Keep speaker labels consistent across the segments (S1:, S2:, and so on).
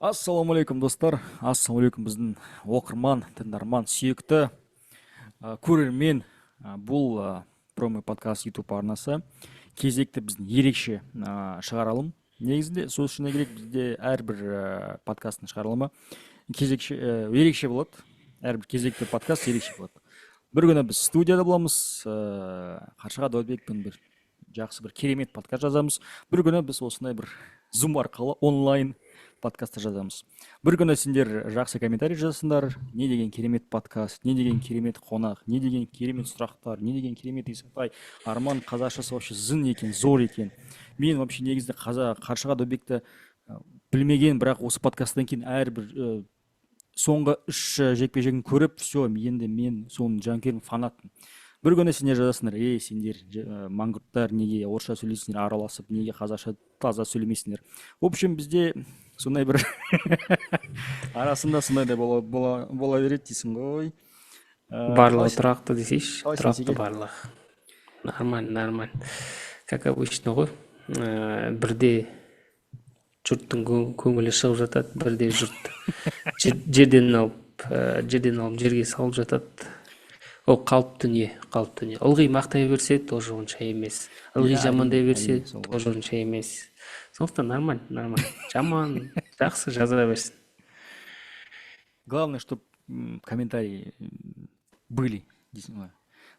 S1: Ассалаумағалейкум, достар! Ассалаумағалейкум, біздің оқырман, тыңдарман, сүйікті көрермен! Бұл Промо подкаст YouTube арнасы, кезекті біздің ерекше шығарылым. Негізінде, сөз шыны керек, бізде әрбір подкасттың шығарылымы кезекші, ерекше болады. Әрбір кезекті подкаст ерекше болады. Бір күні біз студияда боламыз, Қаршыға Дәуітбекпен бір жақсы, бір керемет подкаст жазамыз. Бір күні біз осындай бір Zoom арқылы онлайн подкастты жазамыз. Бір күні сендер жақсы комментарий жазасыңдар: «Не деген керемет подкаст, не деген керемет қонақ, не деген керемет сұрақтар, не деген керемет Исатай, Арман, қазақшасы вообще зың екен, зор екен. Мен вообще негізінде қазақ Қаршыға Дәуітбекті білмеген, бірақ осы подкасттан кейін әрбір соңғы үш жекпе жегін көріп, все, енді мен соның жанкүйермін, фанатпын». Бір күні сендер жазасыңдар: «Ей, сендер, мәңгүрттар, неге орысша сөйлейсіңдер араласып, неге қазақша таза сөйлемейсіңдер?» В общем, бізде сондай бір арасында сондай да бола береді дейсің ғой.
S2: Барлығы тұрақты десейші.
S1: Қалайсың,
S2: Тұрақты.
S1: Секе?
S2: Барлығы нормально, нормально, как обычно ғой. Бірде жұрттың көңілі шығып жатады, бірде жұрт жерден алып жерге салып жатады. Ол қалыпты дүние, қалыпты дүние. Ылғи мақтай берсе, тоже онша емес, ылғи жамандай берсе,
S1: Әрине, сол ғой.
S2: тоже онша емес. Сондықтан нормально, нормально. Жаман, жақсы жаза берсін.
S1: Главное, чтобы комментарии были дейсің ғой,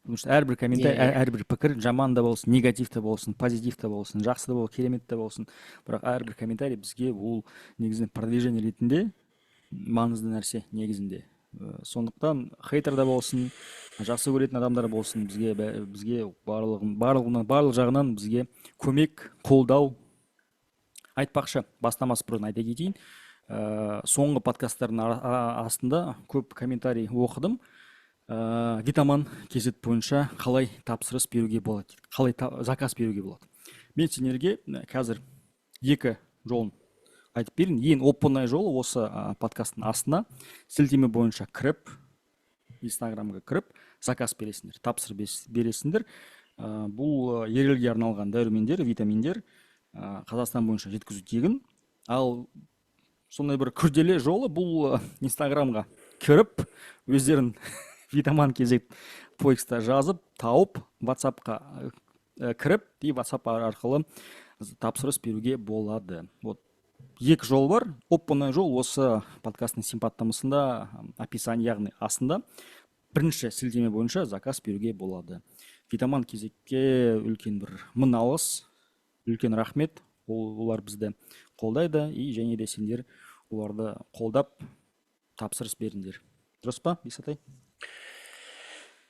S1: потому что әрбір комментарий,
S2: Иә, иә.
S1: әрбір пікір, жаман да болсын, негатив та болсын, позитив та болсын, жақсы да болсын, керемет те болсын, бірақ әрбір комментарий бізге ол негізінен продвижение ретінде маңызды нәрсе негізінде. Сондықтан хейтер да болсын, жақсы көретін адамдар болсын, бізге барлығынан, барлық жағынан бізге көмек, қолдау. Айтпақшы, бастамас бұрын айта кетейін, соңғы подкасттардың астында көп комментарий оқыдым. Витаман kz бойынша қалай тапсырыс беруге болады дейді, қалай заказ беруге болады. Мен сендерге қазір екі жолын айтып берейін. Ең оп оңай жолы осы подкасттың астына сілтеме бойынша кіріп, Инстаграмға кіріп, заказ бересіңдер, тапсырыс бересіңдер. Бұл ерлерге арналған дәрумендер, витаминдер, Қазақстан бойынша жеткізу тегін. Ал сондай бір күрделі жолы бұл Инстаграмға кіріп, өздерін Витаман kz поискта жазып тауып, WhatsAppқа кіріп и WhatsApp арқылы тапсырыс беруге болады. Вот екі жол бар. Оп оңай жол осы подкасттың сипаттамасында, описание, яғни астында бірінші сілтеме бойынша заказ беруге болады. Витаман kz-ке үлкен бір мың алғыс, үлкен рахмет. Олар бізді қолдайды, и және де сендер оларды қолдап, тапсырыс беріңдер. Дұрыс па, Исатай?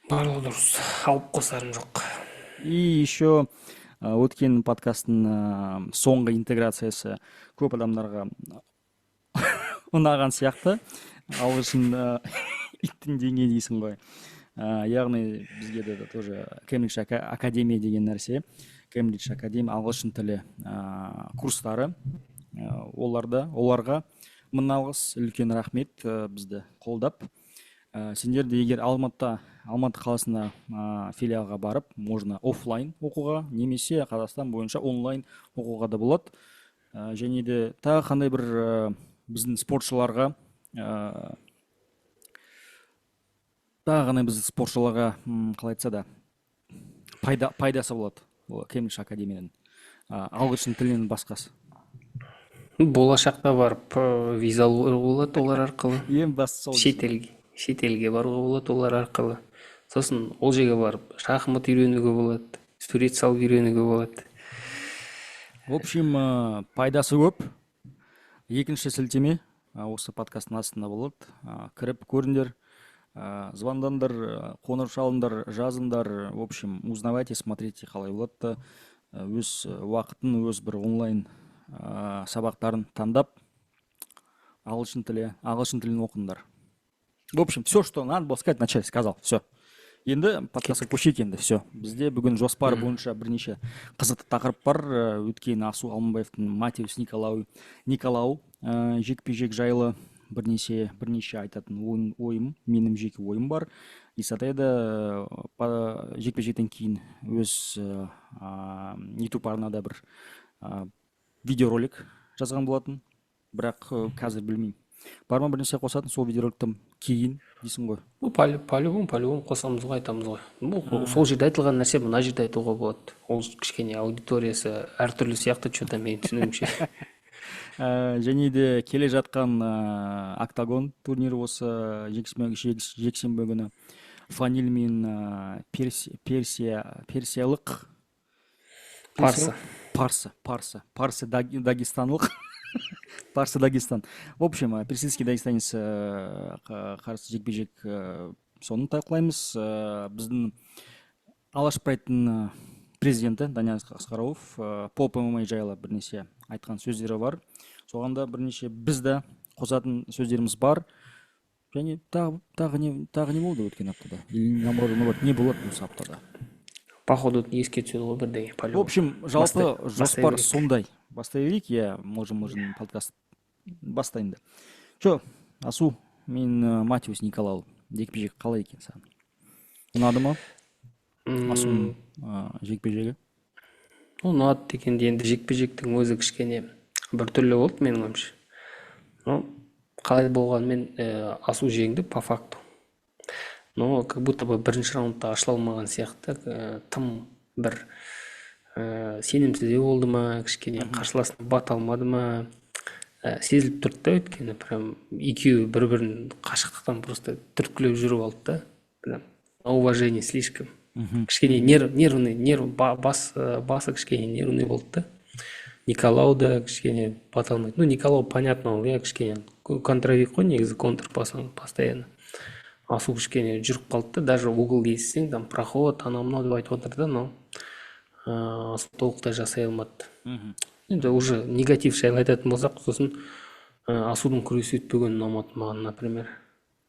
S2: Барлығы дұрыс, алып қосарым жоқ.
S1: И еще өткен подкасттың соңғы интеграциясы көп адамдарға ұнаған сияқты. Ағылшын иттің деңгейі дейсің ғой. Яғни бізге де тоже Кембридж Академия деген нәрсе, Кембридж Академия ағылшын тілі курстары, оларға мың алғыс, үлкен рахмет бізді қолдап. Сендер де егер Алматы қаласына филиалға барып, можно оффлайн оқуға немесе Қазақстан бойынша онлайн оқуға да болады. Және де тағы қандай бір біздің спортшыларға, тағы қандай біздің спортшыларға, қалай айтса да, пайдасы болады ол Кембридж Академияның, ағылшын тілінен басқасы?
S2: Болашақта барып виза алуға болады олар арқылы.
S1: Ең бастысы сол дейсің.
S2: Шетелге баруға болады олар арқылы. Сосын ол жерге барып шахмат үйренуге болады, сурет салып үйренуге болады.
S1: В общем, пайдасы көп. Екінші сілтеме осы подкасттың астында болады. Кіріп көріңдер, звондаңдар, қоңырау шалыңдар, жазыңдар. В общем, узнавайте, смотрите, қалай болады да. Өз уақытын, өз бір онлайн сабақтарын таңдап, ағылшын тілін оқыңдар. В общем, все, что надо было сказать вначале, сказал. Все, енді подкастқа көшейік енді. Все, бізде бүгін жоспар бойынша бірнеше қызықты тақырып бар. Өткен Асу Алмабаевтың Матеус Николау жекпе жек жайлы бірнеше айтатын ойым, менің жеке ойым бар. Исатай да жекпе жектен кейін өз YouTube арнада бір видеоролик жазған болатын. Бірақ қазір білмеймін. Бар ма бір нәрсе қосатын сол видеороликтен кейін дейсің ғой?
S2: Ну, по-любому қосамыз ғой, айтамыз ғой. Ну, сол жерде айтылған нәрсе мына жерде айтуға болады. Ол кішкене аудиториясы әртүрлі сияқты, че то менің түсінуімше.
S1: Және де келе жатқан Октагон турнирі осы жексенбі күні Фаниль мен Персия, персиялық
S2: Парсы.
S1: Парсы, дагестанлық, парсы, Дагестан, в общем, персидский дагестанец қарсы жекпе жек, соны талқылаймыз. Біздің Алаш Прайдтың президенті Данияр Асқаров поп ММА жайлы бірнеше айтқан сөздері бар, соған да бірнеше біз де қосатын сөздеріміз бар. Және тағы не болды өткен аптада или, наоборот, не болады осы аптада?
S2: Походу, еске түседі ғой бірдеңе.
S1: В общем, жалпы жоспар сондай. Бастай берейік, иә, можем подкаст бастайын да. Че, Асу мен Матиус Николау жекпе жек қалай екен, саған ұнады ма Асуның жекпе жегі?
S2: Ұнады дегенде, енді жекпе жектің өзі кішкене біртүрлі болды менің ойымша. Но қалай болғанымен, Асу жеңді по факту, но как будто бы бірінші раундта ашыла алмаған сияқты, тым бір сенімсіздеу болды ма, кішкене қарсыласына бата алмады ма, сезіліп тұрды да. Өйткені прям екеуі бір бірін қашықтықтан просто түрткілеп жүріп алды да, прям на уважение слишком. Кішкене нервный, нерв бас, басы кішкене нервный болды да. Николау да кішкене бата алмайды. Ну, Николау, понятно, ол, иә, кішкене контровик қой негізі, контр постоянно. Асу кішкене жүріп қалды да, даже угол естісең, там проход, анау мынау деп айтып отыр да, но Асу толықтай жасай алмады. Енді уже негатив жайлы айтатын болсақ, сосын Асудың күресі өтпегені ұнамады маған, например.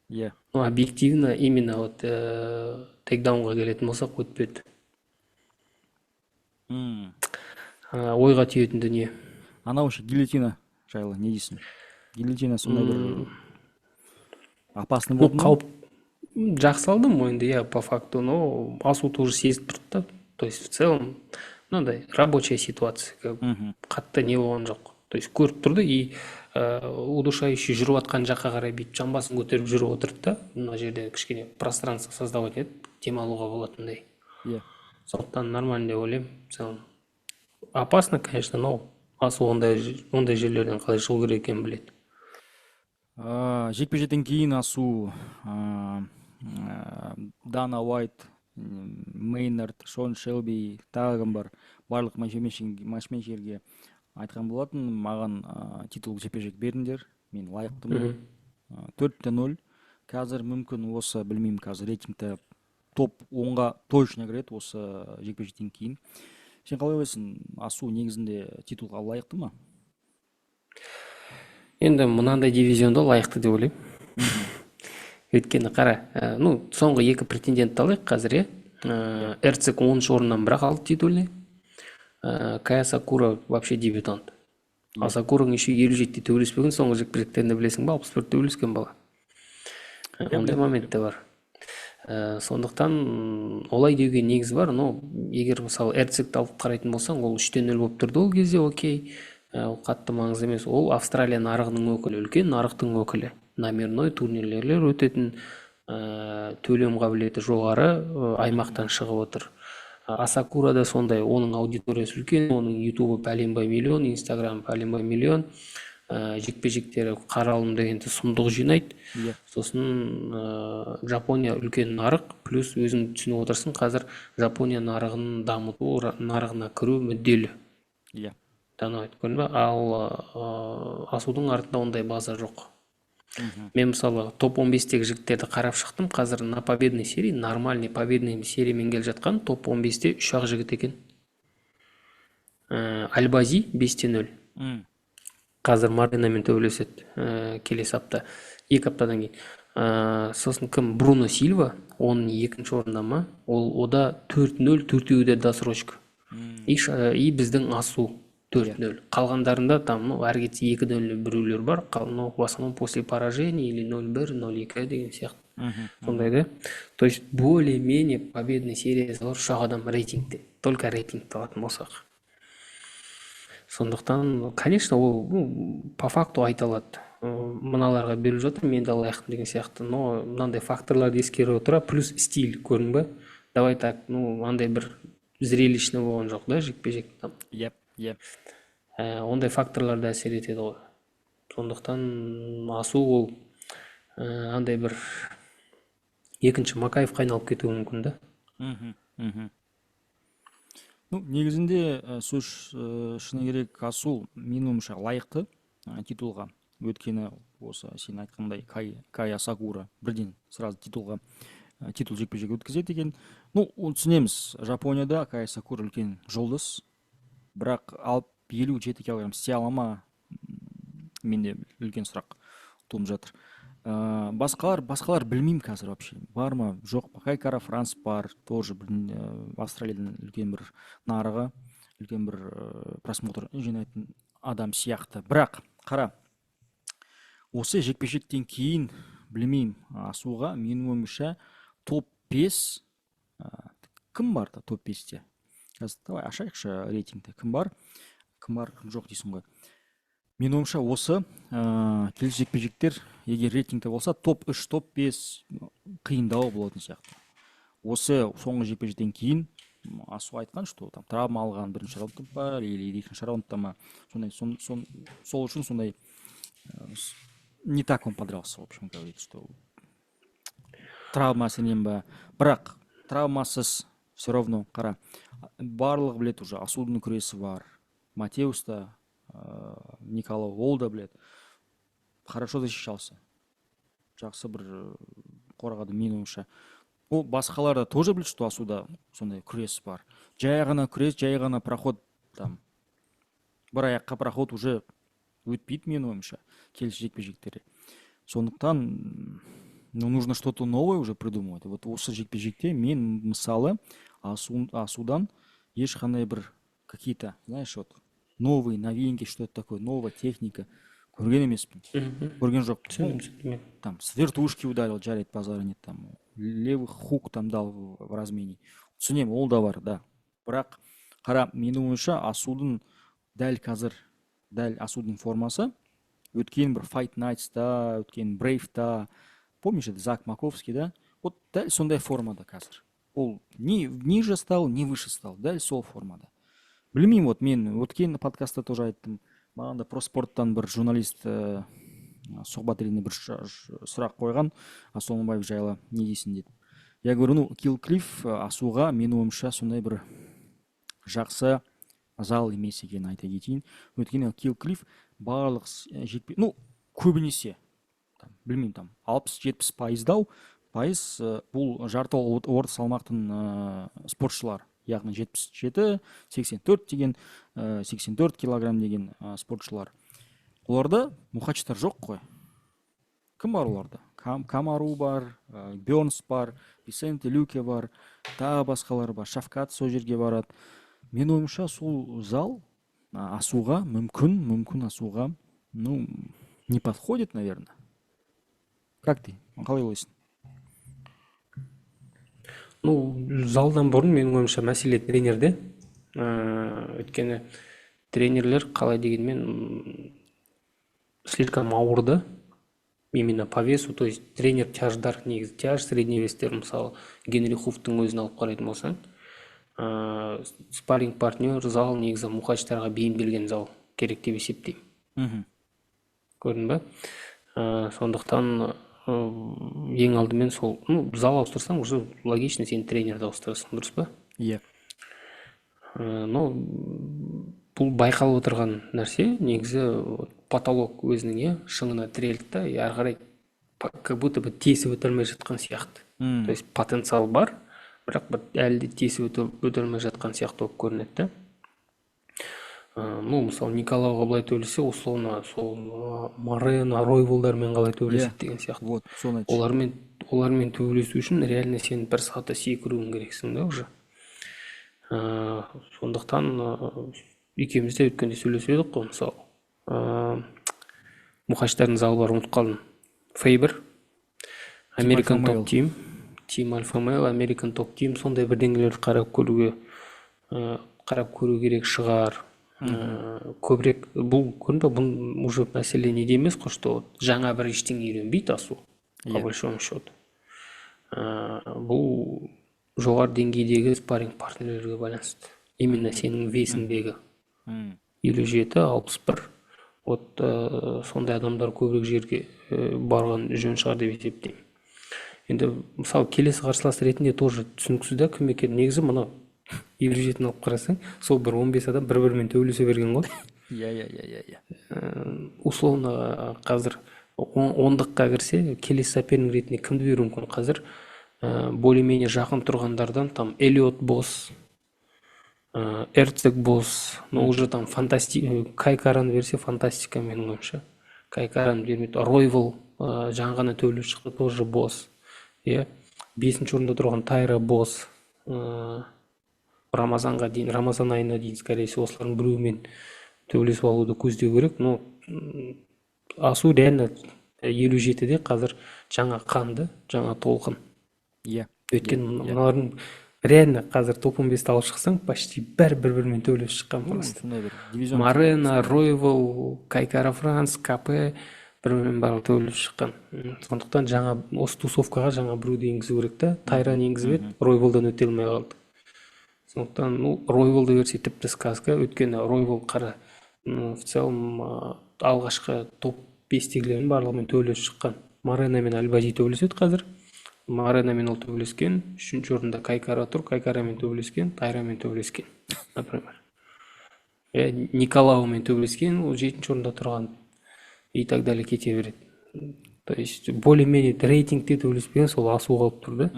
S2: Ну, объективно, именно вот тейкдаунға келетін болсақ, өтпеді. Ойға түйетін дүние.
S1: Анау ше, гильотина жайлы не дейсің? Гильотина сондай бір опасный
S2: Ну,
S1: болды ма?
S2: Қауіп жақсы алды мойынды, иә, по факту, но Асу тоже сезіп тұрды да. То есть в целом мынандай рабочая ситуация, как бы қатты не болған жоқ. То есть көріп тұрды и удушающий жүріп жатқан жаққа қарай бүйтіп жамбасын көтеріп жүріп отырды да, мына жерде кішкене пространство создавать етіп, демалуға болатындай. Сондықтан нормально деп ойлаймын в целом. Опасно, конечно, но Асу ондай жерлерден қалай шығу керек екенін біледі.
S1: Жекпе жектен кейін Асу Дана Уайт, Мейнард, Шон Шелби, тағы кім бар, барлық матчмейкерге айтқан болатын: маған титул жекпе жек беріңдер, мен лайықтымын. 4-0 қазір, мүмкін, осы, білмеймін, қазір рейтингте топ 10-ға точно кіреді осы жекпе жектен кейін. Сен қалай ойлайсың, Асу негізінде титулға лайықты ма?
S2: Енді мынандай дивизионда лайықты деп ойлаймын. Өйткені қара, ну, соңғы екі претендентті алайық қазір, иә. Эрцег 10-шы орыннан бірақ алды титульный. Кай Асакура вообще дебютант. Асакураның еще 57-те төбелеспеген соңғы жекпе жектерінде, білесің ба, 61 төбелескен бала. Ондай момент те бар. Сондықтан олай деуге негіз бар, но егер, мысалы, Эрцегті алып қарайтын болсаң, ол 3-0 болып тұрды ол кезде, окей. Ол қатты маңызды емес. Ол Австралия нарығының өкілі, үлкен нарықтың өкілі. Номерной турнирлер өтетін, төлем қабілеті жоғары аймақтан шығып отыр. Асакура да сондай, оның аудиториясы үлкен, оның ютубы пәленбай миллион, инстаграм пәленбай миллион, жекпе-жектері қаралым дегенде сұмдық жинайды. Сосын Жапония үлкен нарық, плюс өзің түсініп отырсың, қазір Жапония нарығын дамыту, нарығына кіру мүдделі. Дана айтып көрдің бе? Ал Асудың артында ондай база жоқ. Мен, мысалы, топ 15-тегі жігіттерді қарап шықтым. Қазір на победной серии, нормальный победный сериямен келе жатқан топ 15-те үш ақ жігіт екен. Альбази 5-0. Қазір Маринамен төбелеседі, келесі апта, 2 аптадан кейін. Сосын кім? Бруно Сильва, оның екінші орында ма? Ол ода 4-0, төртеуі де досрочка. И біздің Асу 4-0. Қалғандарында там, ну, әрі кетсе 2-0 біреулер бар, но в основном после поражений или 0-1, 0-2 деген сияқты. Сондай да. То есть более-менее победный сериясы бар үш ақ адам рейтингте. Только рейтингті алатын болсақ. Сондықтан, конечно, ол, ну, по факту айта алады: «Мыналарға беріліп жатыр, мен де лайықпын» деген сияқты. Но мынандай факторларды ескере отыра, плюс стиль, көрдің ба, давай так, ну, андай бір зрелищный болған жоқ да жекпе жек там.
S1: Иә иә
S2: Ондай факторлар да әсер етеді ғой. Сондықтан Асу ол андай бір екінші Макаевқа айналып кетуі мүмкін да.
S1: мхм мхм ну, негізінде, сөз шыны керек, Асу, менің ойымша, лайықты титулға. Өйткені осы сен айтқандай, Кай Асакура бірден сразу титулға, титул жекпе жек өткізеді екен. Ну, оны түсінеміз, Жапонияда Кай Асакура үлкен жұлдыз. Бірақ алып 57 килограмм істей ала ма, менде үлкен сұрақ туып жатыр. Басқалар білмеймін қазір вообще бар ма, жоқ па. Кай Кара Франс бар тоже, бір Австралиядан үлкен бір нарығы, үлкен бір просмотр жинайтын адам сияқты. Бірақ қара, осы жекпе жектен кейін, білмеймін, Асуға, менің ойымша, топ 5 кім бар та топ 5-те қазір? Давай ашайықшы рейтингті, кім бар, кім бар, кім жоқ дейсің ғой. Менің ойымша, осы келесі жекпе жектер егер рейтингте болса, топ 3, топ 5 қиындау болатын сияқты. Осы соңғы жекпе жектен кейін Асу айтқан, что там травма алған бірінші раундта па или екінші раундта ма, сондай, сол үшін сондай не так он подрался, в общем, говорит, что травмасымен ба. Бірақ травмасыз все равно, қара, барлығы біледі уже, Асудың күресі бар. Матеус та, Николау, ол да біледі, хорошо защищался, жақсы бір қорғады, менің ойымша. Ол басқалар да тоже біледі, что Асуда сондай күрес бар. Жай ғана күрес, жай ғана проход, там бір аяққа проход уже өтпейді, менің ойымша, келесі жекпе жектерде. Сондықтан, ну, нужно что-то новое уже придумывать. Вот осы жекпе жекте мен, мысалы, Асудан ешқандай бір какие-то, знаешь, вот новые новинки, что-то такое, новая техника көрген емеспін, көрген жоқпын.
S2: Түсіндім, түсіндім.
S1: Там с вертушки ударил, жарайды, базара нет, там левый хук там дал в размене, түсінемін, ол да бар да. Бірақ қара, менің ойымша, Асудың дәл қазір, дәл Асудың формасы өткен бір Fight Nights-та, өткен Brave-та, помнишь, это Зак Маковский, да, вот дәл сондай формада қазір. Ол не ниже стал, не выше стал, дәл сол формада. Білмеймін, вот мен өткен подкастта тоже айттым, маған да проспорттан бір журналист сұхбат ретінде бір сұрақ қойған: «Асу Алмабаев жайлы не дейсің?» – деп. Я говорю: ну, Килл Клифф Асуға, менің ойымша, сондай бір жақсы зал емес екенін айта кетейін. Өйткені Килл Клифф барлық жекпе, ну, көбінесе там, білмеймін, там 60-70 пайыздау пайыз, бұл жарты орта салмақтың спортшылары, яғни 77, 84 деген, 84 килограмм деген спортшылар. Оларда мухачтар жоқ қой. Кім бар оларда? Камару бар, Бернс бар, Висенте Люке бар, тағы басқалар бар, Шавкат сол жерге барады. Менің ойымша, сол зал Асуға мүмкін, Асуға, ну, не подходит, наверное. Как ты, қалай ойлайсың?
S2: Ну, залдан бұрын, менің ойымша, мәселе тренерде. Өйткені тренерлер қалай дегенмен слишком ауыр да, именно по весу. То есть тренер тяждар, негізі тяж, средний вестер, мысалы, Генри Хуфтың өзін алып қарайтын болсаң, спарринг партнер, зал негізі мухачтарға бейімделген зал керек деп есептеймін. Көрдің ба? Сондықтан ең алдымен сол, ну, зал ауыстырсаң, уже логично, сен тренерді ауыстырасың, дұрыс па?
S1: Иә.
S2: Но бұл байқалып отырған нәрсе негізі, потолок, өзінің, иә, шыңына тірелді да, и ары қарай как будто бы тесіп өте алмай жатқан сияқты. То есть потенциал бар, бірақ бір әлі де тесіп өте алмай жатқан сияқты болып көрінеді да. Ну, мысалы, Николауға былай төбелессе, условно, сол Морено, Ройволдармен қалай төбелеседі деген сияқты.
S1: Вот соны айтшы.
S2: Олармен төбелесу үшін реально сен бір саты секіруің керексің да уже. Сондықтан екеуміз де өткенде сөйлесіп едік қой, мысалы, мұхаштардың залы бар, ұмытып қалдым, Фейбер, Американ Топ Тим, Тим Альфа Мейл, Американ Топ Тим, сондай бірдеңелерді қарап көруге, қарап көру керек шығар. Көбірек бұл, көрдің бе, бұл уже мәселе неде емес қой, что жаңа бір ештеңе үйренбейді Асу, по большому счету. Бұл жоғары деңгейдегі спарринг партнерлерге байланысты. Именно сенің весіңдегі. 57, 61. Вот сондай адамдар көбірек жерге барған жөн шығар деп есептеймін. Енді мысалы келесі қарсылас ретінде тоже түсініксіз да, кім екені. Негізі мына 57-ні алып қарасаң, сол бір 15 адам бір-бірімен төбелесе берген ғой.
S1: Иә, иә, иә, иә, иә.
S2: Условно қазір ондыққа кірсе, келесі соперник ретінде кімді беруі мүмкін? Қазір более-менее жақын тұрғандардан там Элиот бос, Эрцег бос, но уже там Кай Караны берсе, фантастика менің ойымша. Кай Караны бермейді. Ройвол жаңа ғана төбелесіп шықты, тоже бос. Иә. Бесінші орында тұрған Тайра бос. Рамазанға дейін, Рамазан айына дейін, скорее всего, осылардың біреуімен төбелесіп алуды көздеу керек. Но Асу реально 57-де қазір жаңа қанды, жаңа толқын. Өйткені мыналардың реально қазір топ 15-ті алып шықсаң, почти бәрі бір-бірімен төбелесіп шыққан просто.
S1: Сондай бір дивизион.
S2: Морено, Ройвол, Кайкара Франц, КП бір-бірімен барлығы төбелесіп шыққан. Сондықтан жаңа осы тусовкаға жаңа біреуді енгізу керек та. Тайраны енгізіп еді, Ройволдан өте алмай қалды. Сондықтан, ну, Ройволды берсе, тіпті сказка. Өйткені Ройвол қара, в целом алғашқы топ 5-тегілердің барлығымен төбелесіп шыққан. Морено мен Альбази төбелеседі қазір. Мореномен ол төбелескен. Үшінші орында Кайкара тұр, Кайкарамен төбелескен, Тайрамен төбелескен, например. Николаумен төбелескен, ол жетінші орында тұрған, и так далее кете береді. То есть более-менее рейтингте төбелеспеген сол Асу қалып тұр да.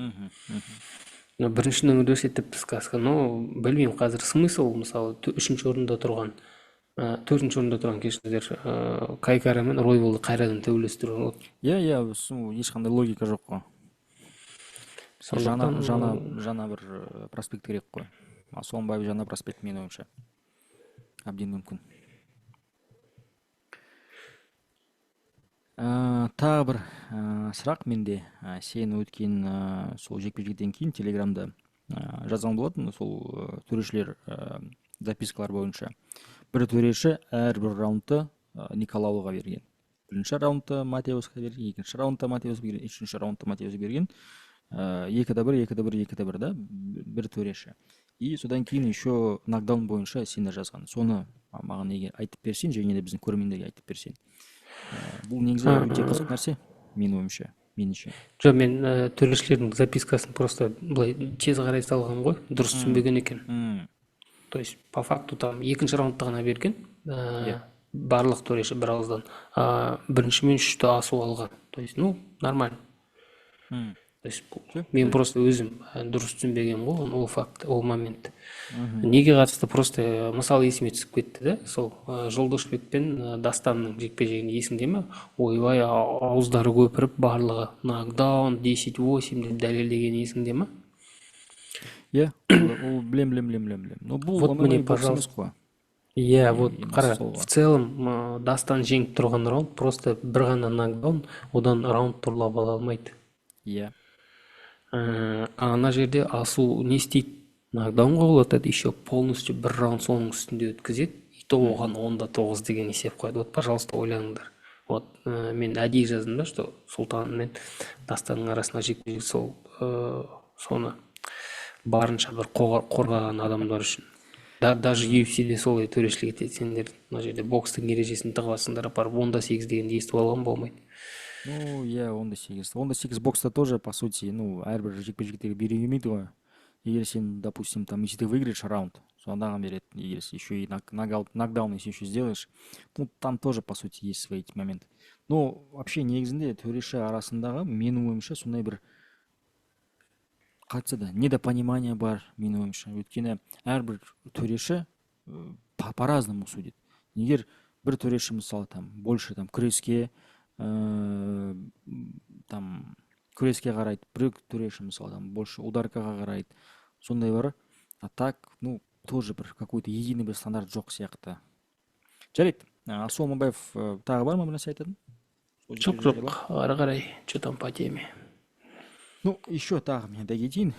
S2: Но бірінші нөмірде берсе, тіпті сказка. Но білмеймін, қазір смысл, мысалы, үшінші орында тұрған, төртінші орында тұрған, кешіріңіздер, Кайкара мен Ройволды қайрадан төбелестіру.
S1: Иә, иә, ешқандай логика жоқ қой. Жаңа,
S2: Сондықтан,
S1: жаңа, жаңа бір проспект керек қой. Асу Омбаев жаңа проспект, менің ойымша, әбден мүмкін. Тағы бір сұрақ менде. Сен өткен сол жекпе-жектен кейін Телеграмда жазған болатын, сол төрешілер запискалар бойынша. Бір төреші әрбір раундты Николауға берген. Бірінші раундты Матеусқа берген, екінші раундта Матеус берген, үшінші раундта Матеус берген. Екі де бір, екі де бір, екі де бір, да, бір төреші. И содан кейін еще нокдаун бойынша сен де жазған. Соны маған егер айтып берсең, және де біздің көрермендерге айтып берсең. Бұл негізі өте қызық нәрсе, менің ойымша, меніңше.
S2: Жоқ, мен төрешілердің запискасын просто былай тез қарай салған ғой, дұрыс түсінбеген екен. То есть по факту там екінші раундта ғана берген, барлық төреші бір ауыздан. Бірінші мен үшті Асу алған. То есть, ну, нормально. То есть
S1: Всё,
S2: мен просто өзім дұрыс түсінбегенмін ғой ол факт, ол момент. Неге қатысты, просто мысал есіме түсіп кетті да, сол Жолдошбек пен Дастанның жекпе-жегін есіңде ме? Ойбай, ауыздары көпіріп, барлығы нокдаун, 10-8 деп дәлелдеген есіңде ме?
S1: Иә, ол білем, білем, білем, білем, білем. Но бұл
S2: Вот
S1: ММА
S2: мне,
S1: бокс емес
S2: пожалуйста.
S1: қой.
S2: Иә, вот
S1: Емес
S2: қара,
S1: сол
S2: в
S1: ғой.
S2: целом Дастан жеңіп тұрған раунд просто бір ғана нокдаун, одан раунд турлап ала алмайды. Ана жерде Асу не істейді? Нокдаунға құлатады, еще полностью бір раунд соның үстінде өткізеді, и то оған 10-9 деген есеп қояды. Вот, пожалуйста, ойланыңдар. Вот, мен әдейі жаздым да, что Сұлтан мен Дастанның арасында жекпе-жек сол, соны барынша бір қорғаған адамдар үшін. Да, даже UFC-де солай төрешілік етеді. Сендер мына жерде бокстың ережесін тығып алсаңдар, апарып 10-8 дегенді естіп алған болмайды.
S1: Ну, иә, 10-8. 10-8 бокста тоже, по сути, ну, әрбір жекпе-жектерге бере бермейді ғой. Егер сен, допустим, там, если ты выиграешь раунд, сонда ғана береді. Егер сен еще и нокдаун если еще сделаешь, ну, там тоже, по сути, есть свои эти моменты. Но вообще негізінде төреші арасындағы, менің ойымша, сондай бір, қалай айтса да, недопонимание бар, менің ойымша. Өйткені әрбір төреші по-разному судит. Егер бір төреші, мысалы, там, больше там күреске, там күреске қарайды, бір төреші, мысалы, там больше ударкаға қарайды, сондай бар. А так, ну, тоже бір какой-то единый бір стандарт жоқ сияқты. Жарайды, Асу Омарбаев, тағы бар ма бір нәрсе айтатын? Сол
S2: Жоқ,
S1: жекпе-жек
S2: жоқ,
S1: жайлы?
S2: Ары қарай, что там по теме?
S1: Ну, еще тағы мен айта кетейін.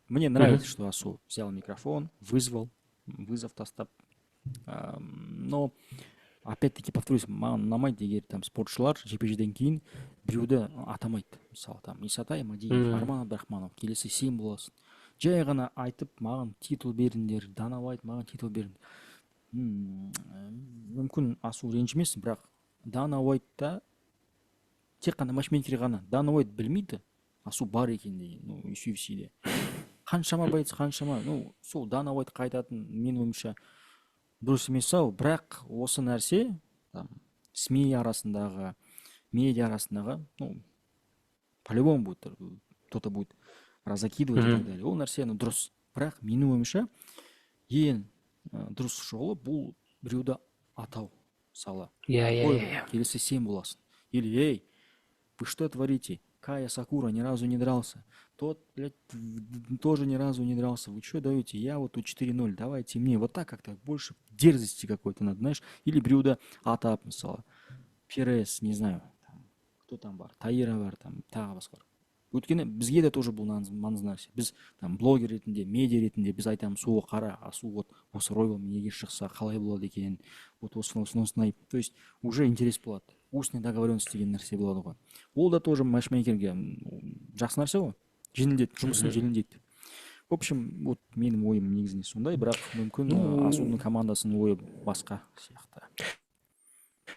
S1: Мне нравится, что Асу взял микрофон, вызвал, вызов тастап. Но опять таки повторюсь, маған ұнамайды, егер там спортшылар жекпе жектен кейін біреуді атамайды. Мысалы, там Исатай Мадиев, Арман Абдрахманов, келесі сен боласың. Жай ғана айтып, маған титул беріңдер, Дана Уайт, маған титул беріңдер. Мүмкін, Асу ренжімесін, бірақ Дана Уайтта тек қана матчмейкер ғана. Дана Уайт білмейді Асу бар екен деген. Ну, UFC-де қаншама боец, қаншама, ну, сол Дана Уайтқа айтатын, менің ойымша, дұрыс емес ау. Бірақ осы нәрсе там СМИ арасындағы, медиа арасындағы, ну, по любому будет, кто то будет разокидывать и так далее. Ол нәрсе, ну, дұрыс, бірақ менің ойымша, ең дұрыс жолы бұл біреуді атау. Мысалы,
S2: иә иә
S1: ой,
S2: иә
S1: келесі сен боласың, или эй, вы что творите, Кая Сакура ни разу не дрался, тот, блядь, тоже ни разу не дрался, вы что даете, я вот тут 4-0, давайте мне. Вот так как-то больше дерзости какой-то надо, знаешь, или біреуді атап, мысалы, Перес, не знаю, там, кто там бар, Таира бар, там тағы басқалар. Өйткені бізге де тоже бұл маңызды нәрсе. Біз там блогер ретінде, медиа ретінде біз айтамыз: о, қара, Асу вот осы Ройвелмен егер шықса, қалай болады екен, вот осындай, осындай, осындай. То есть уже интерес болады, устный договоренность деген нәрсе болады ғой. Ол да тоже матчмейкерге жақсы нәрсе ғой, жеңілдетеді жұмысын, жеңілдетеді. В общем, вот менің ойым негізінде сондай, бірақ мүмкін,
S2: Ну,
S1: Асудың командасының ойы басқа сияқты.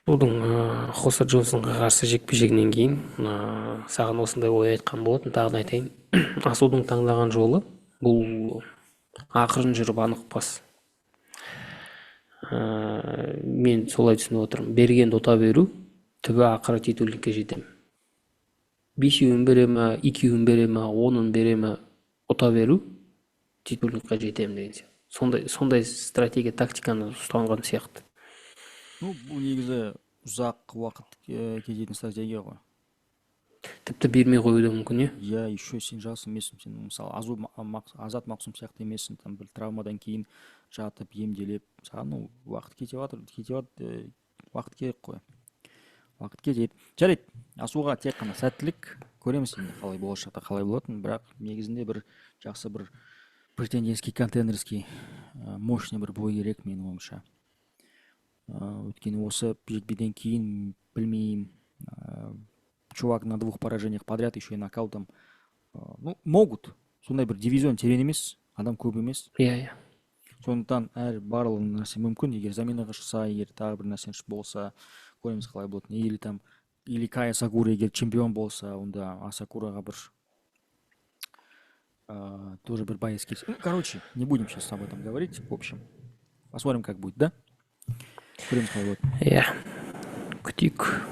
S2: Асудың Хосе Джонсонға қарсы жекпе жегінен кейін саған осындай ой айтқан болатын, тағы да айтайын: Асудың таңдаған жолы бұл ақырын жүріп, анық бас. Мен солай түсініп отырмын: бергенді ұта беру, түбі ақыры титульникке жетемін. Бесеуін бере ма, екеуін бере ма, онын бере ма, ұта беру, титульникқа жетемін деген сияқты. Сондай стратегия, тактиканы ұстанған сияқты.
S1: Ну, бұл негізі ұзақ уақыт кететін стратегия ғой.
S2: Тіпті бермей қоюы да мүмкін, иә.
S1: Иә, еще сен жас емессің, сен, мысалы, Азат Мақсұм сияқты емессің, там бір травмадан кейін жатып емделіп, саған, ну, уақыт кетіп жатыр, кетіп жатыр, уақыт керек қой, уақыт кетеді. Жарайды, Асуға тек қана сәттілік. Көреміз енді қалай, болашақта қалай болатынын. Бірақ негізінде бір жақсы, бір претендентский, контендерский, мощный бір бой керек менің ойымша. Өйткені осы жекпеден кейін, білмеймін, чувак на двух поражениях подряд, еще и нокаутом. Ну, могут сондай бір, дивизион терең емес, адам көп емес.
S2: иә иә
S1: Сондықтан әр барлық нәрсе мүмкін. Егер заменаға шықса, егер тағы бір нәрсе болса, көреміз қалай болатынын. Или там, или Кая Сакура егер чемпион болса, онда Асакураға бір тоже бір боец келсе. Ну, короче, не будем сейчас об этом говорить. В общем, посмотрим, как будет, да, көреміз қалай болады.
S2: Иә, күтейік.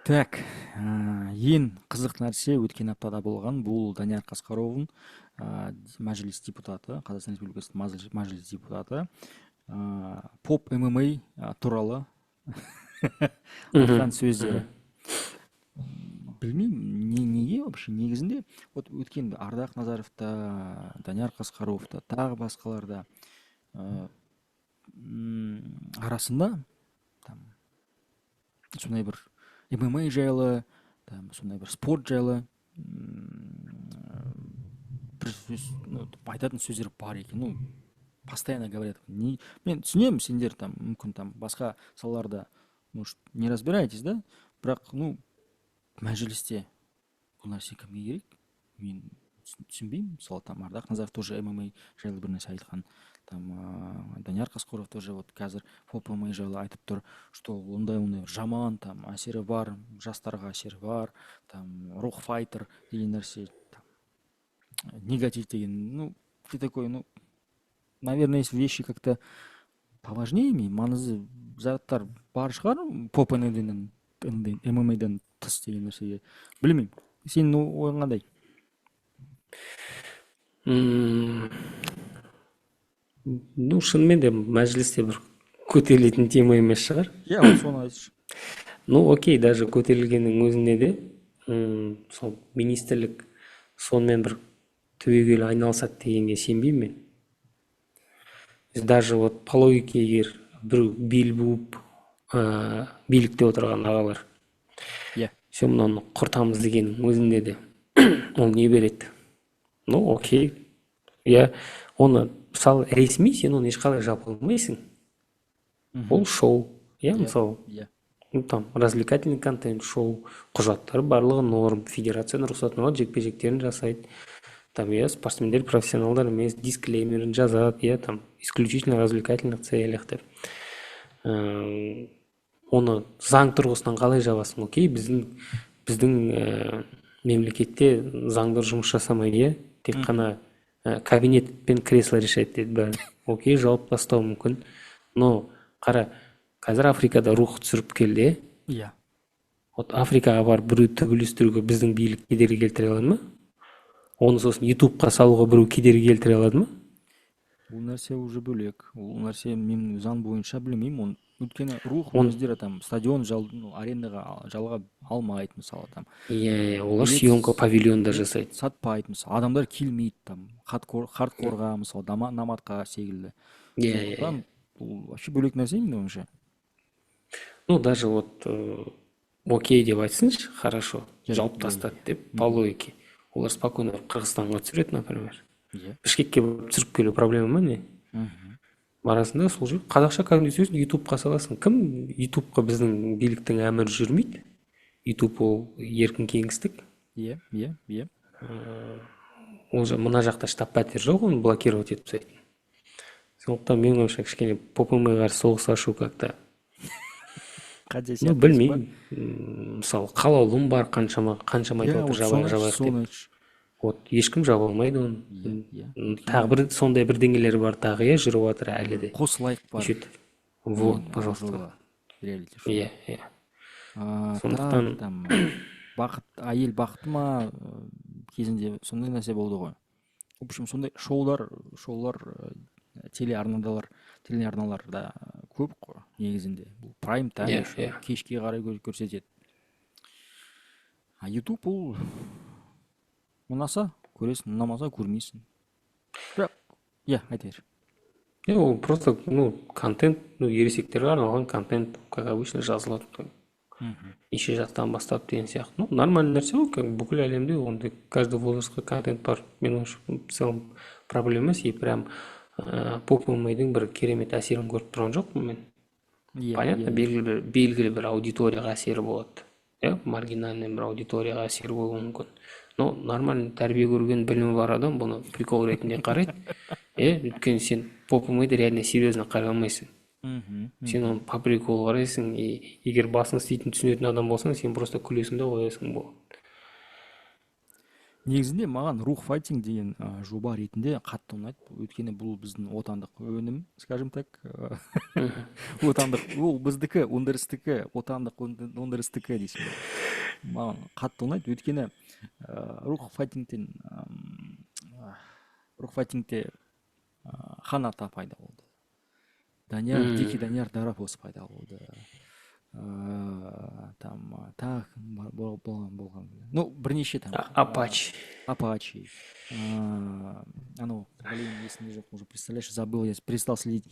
S1: Так, ең қызық нәрсе өткен аптада болған бұл Данияр Қасқаровың, мәжіліс депутаты, Қазақстан Республикасының мәжіліс депутаты, поп ММА туралы айтқан сөздері. Білмеймін, неге вообще негізінде. Вот өткен Ардақ Назаров та, Данияр Қасқаров та, тағы басқалар да, арасында там сондай бір ММА жайлы, там сондай бір спорт жайлы бір сөз, ну, айтатын сөздер бар екен. Ну, постоянно говорят. Не, мен түсінемін, сендер там мүмкін там басқа салаларда, может, не разбираетесь, да, бірақ, ну, мәжілісте бұл нәрсе кімге керек, мен түсінбеймін. Мысалы, там Ардақ Назаров тоже ММА жайлы бір нәрсе айтқан, там Данияр Қасқаров тоже вот қазір поп ММА жайлы айтып тұр, что ондай ондай жаман там әсері бар, жастарға әсері бар, там рух файтер деген нәрсе, там, негатив деген. Ну, ты такой, ну, наверное, есть вещи как-то поважнее, маңызды заттар бар шығар поп ММАден тыс деген нәрсеге. Білмеймін, сенің ойың қандай?
S2: Ну, шынымен де мәжілісте бір көтерілетін тема емес шығар.
S1: Иә, вот соны айтшы.
S2: Ну, окей, даже көтерілгеннің өзінде де сол министрлік сонымен бір түбегейлі айналысады дегенге сенбеймін мен. Даже вот по логике, егер біреу бел буып, билікте отырған ағалар все, мынаны құртамыз дегеннің өзінде де ол не береді? Ну, окей, иә. Оны, мысалы, ресми сен оны ешқалай жаба алмайсың. Ол шоу, иә, мысалы, ну, там развлекательный контент, шоу, құжаттары барлығы норм, федерацияның рұқсатын алады, жекпе жектерін жасайды там, иә, спортсмендер профессионалдар емес, дисклеймерін жазады, иә, там исключительно развлекательных целях деп. Оны заң тұрғысынан қалай жабасың? Окей, біздің мемлекетте заңдар жұмыс жасамайды, иә, тек қана кабинет пен кресло решает дейді бәрін. Окей, жауып тастау мүмкін, но қара, қазір Африкада Рух түсіріп келді, иә. Вот Африкаға барып, біреуді төбелестіруге біздің билік кедергі келтіре алады ма? Оны сосын Ютубқа салуға біреу кедергі келтіре алады ма?
S1: Ол нәрсе уже бөлек. Ол нәрсе мен заң бойынша білмеймін оны, өйткені Рух
S2: Он
S1: өздері там стадион жал, ну, арендаға жалға алмайды, мысалы, там.
S2: Иә, олар
S1: Билет
S2: съемка павильонда
S1: билет
S2: жасайды.
S1: сатпайды, мысалы, адамдар келмейді там хардкорға, мысалы, номадқа секілді.
S2: иә иә
S1: Сондықтан бұл вообще бөлек нәрсе, менің ойымша.
S2: Ну, даже вот окей деп айтсыншы, хорошо,
S1: Жарайды,
S2: жауып тастады деп, по логике олар спокойно барып Қырғызстанға түсіреді, например. Бішкекке барып түсіріп келу проблема ма, не? Барасың да, сол жерге қазақша кәдімгідей түсіресің, Ютубқа саласың. Кім Ютубқа, біздің биліктің әмірі жүрмейді. Ютуб ол еркін кеңістік.
S1: иә иә иә
S2: Ол мына жақта штаб пәтер жоқ оны блокировать етіп тастайтын. Сондықтан, менің ойымша, кішкене поп қарсы соғыс ашу как то
S1: Қате
S2: ну
S1: сияқты дейсің ба?
S2: Білмеймін. Мысалы, Қалаулым бар, қаншама, қаншама айтып
S1: Иә,
S2: жатыр,
S1: вот
S2: жабайық,
S1: соны айтшы,
S2: жабайық
S1: соны
S2: деп.
S1: айтшы.
S2: Вот ешкім жаба алмайды оны.
S1: иә иә
S2: Тағы бір сондай бірдеңелер бар тағы, иә, жүріп жатыр әлі де.
S1: Қос лайк бар.
S2: Неше түрлі. Вот,
S1: Деген
S2: пожалуйста.
S1: жоба, реалити шоу.
S2: иә иә
S1: Тағы
S2: Сондықтан
S1: там бақыт, әйел бақыты ма, кезінде сондай нәрсе болды ғой. В общем, сондай шоулар телеарналарда көп қой негізінде. Бұл прайм тайм еще, кешке қарай көрсетеді. А Ютуб бұл ұнаса көресің, ұнамаса көрмейсің. Бірақ, иә, айта бер.
S2: Иә, ол просто, ну, контент, ну, ересектерге арналған контент, как обычно жазылады, неше жастан бастап деген сияқты. Ну, нормальный нәрсе ғой, как бүкіл әлемде ондай каждый возрастқа контент бар. Менің ойымша, в целом проблема емес. И прям поп бір керемет әсерін көріп тұрған жоқпын мен. Понятно, белгілі бір аудиторияға әсері болады, иә, маргинальный бір аудиторияға әсері болуы мүмкін, но нормальный тәрбие көрген, білімі бар адам бұны прикол ретінде қарайды, иә. Өйткені сен поп реально серьезно қарай алмайсың. Сен оны по приколу қарайсың, и егер басың істейтін, түсінетін адам болсаң, сен просто күлесің де қоясың, болады.
S1: Негізінде маған Рух файтинг деген жоба ретінде қатты ұнайды, өйткені бұл біздің отандық өнім, скажем так, отандық, ол біздікі, өндірістікі, отандық өндірістікі дейсің бе, маған қатты ұнайды. Өйткені Рух файтингте Ханата пайда болды, Данияр, дикий Данияр Дарабоз пайда болды, там тағы кім бар, болған, ну, бірнеше там.
S2: Апач.
S1: Апачи, анау, блин, есімде жоқ уже, представляешь, забыл, я перестал следить.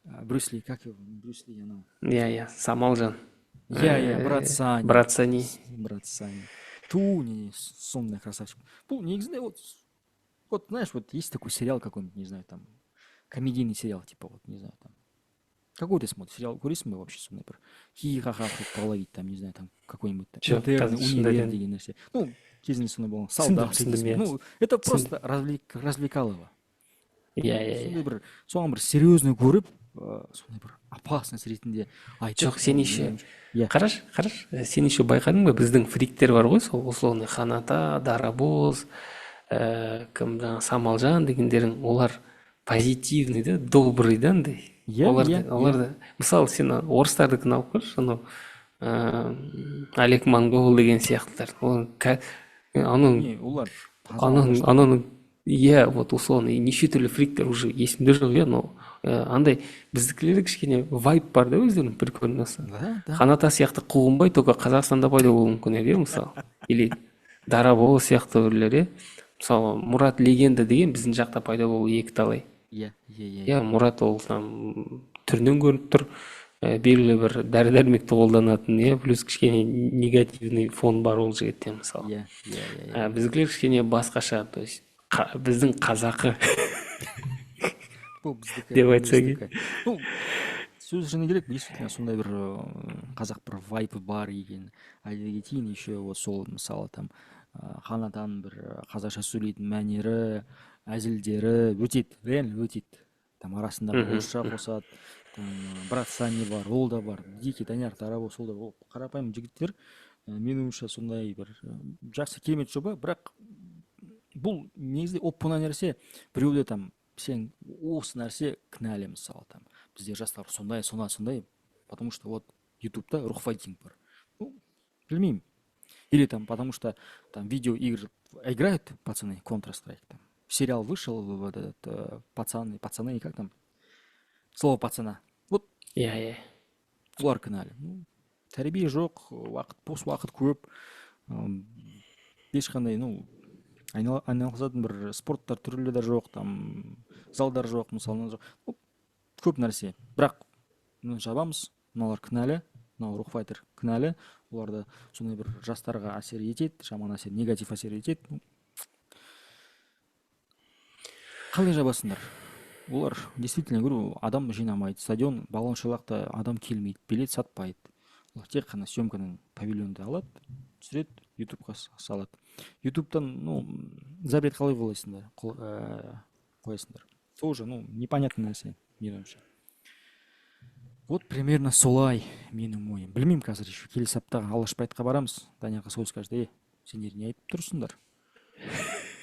S1: Брюс Ли, как его, Брюс Ли анау.
S2: Иә, Самалжан.
S1: Иә, брат Сани.
S2: Брат Сани.
S1: Брат Сани ту не сондай красавчик. Бұл негізінде вот знаешь, вот есть такой сериал какой-нибудь, не знаю, там комедийный сериал, типа вот, не знаю, там какой ты смотришь сериал, көресің бе вообще, сондай бір хи ха ха половить, там, не знаю, там какой-нибудь там
S2: Жоқ,
S1: Интерны,
S2: қазір шынымды
S1: Универ
S2: айтайын.
S1: деген нәрсе, ну, кезінде сондай болған.
S2: Түсіндім,
S1: Солдат
S2: түсіндім,
S1: дейсің.
S2: Иә.
S1: Ну, это просто развлекалово.
S2: иә иә
S1: Сондай
S2: иә
S1: бір, соған бір серьезный көріп, сондай бір опасность ретінде айтып.
S2: Жоқ, сен еще
S1: Иә.
S2: Қарашы, қарашы, сен еще байқадың ба, біздің фриктер бар ғой, сол условный Ханата, Дарабоз, кім жаңағы, Самалжан дегендерің, олар позитивный да, добрый да андай. Оларды оларды, мысалы, сен орыстардікін алып көрші, анау Олег Монгол деген сияқтылар, ол анау
S1: Не, олар таза
S2: ананың
S1: алдаштар.
S2: Ананың, иә, вот условно неше түрлі фриктер, уже есімде жоқ, иә, но андай біздікілерде кішкене вайб бар да, өздерінің прикольносы.
S1: да да
S2: Ханата сияқты Қуғынбай только Қазақстанда пайда болуы мүмкін еді, иә, мысалы, или Дарабоз сияқты біреулер, иә. Мысалы, Мұрат Легенда деген біздің жақта пайда болуы екі талай.
S1: иә иә иә
S2: Иә, Мұрат ол там түрінен көрініп тұр, белгілі бір дәрі дәрмекті қолданатын, иә, плюс кішкене негативный фон бар ол жігітте, мысалы.
S1: иә иә иә
S2: А біздікілер кішкене басқаша, то есть біздің қазақы.
S1: Бұл біздікі,
S2: Деп айтса.
S1: біздікі. Ну, сөз шыны керек, действительно сондай бір қазақ бір вайбы бар екен. Айта кетейін еще, вот сол, мысалы, там Қанатан бір қазақша сөйлейтін мәнері, әзілдері өтеді, реально өтеді. Там арасында бір орысша қосады, там брат Сани бар, ол да бар, дикий Данияр Дарабоз, ол да, ол қарапайым жігіттер. Менің ойымша, сондай бір жақсы, керемет жоба. Бірақ бұл негізінде оп оңай нәрсе. Біреуде там сен осы нәрсе кінәлі, мысалы, там бізде жастар сондай, сондай, сондай, потому что вот ютубта Рух Файтинг бар, ну, білмеймін, или там потому что там видеоигры играют пацаны, Counter Strike, там сериал вышел, вот этот пацаны, пацаны, как там, «Слово пацана», вот.
S2: иә иә
S1: Олар кінәлі. Ну, тәрбие жоқ, уақыт, бос уақыт көп, ешқандай, ну, айналысатын бір спорттар түрлері де жоқ, там залдар жоқ, мысалы, жоқ. Ну, көп нәрсе. Бірақ мына жабамыз, мыналар кінәлі, мынау Рух Файтер кінәлі, олар да сондай бір жастарға әсер етеді, жаман әсер, негатив әсер етеді. Ну, қалай жабасыңдар? Олар действительно, говорю, адам жинамайды, стадион Балуан Шолақта адам келмейді, билет сатпайды. Олар тек қана съемканың павильонды алады, түсіреді, ютубқа салады. Ютубтан, ну, запрет қалай қоясыңдар, қоясыңдар? Тоже, ну, непонятный нәрсе менің ойымша. Вот примерно солай менің ойым. Білмеймін, қазір еще келесі аптаға Алаш Прайдқа барамыз, Даниярға сол скажет: «Е, сендер не айтып тұрсыңдар,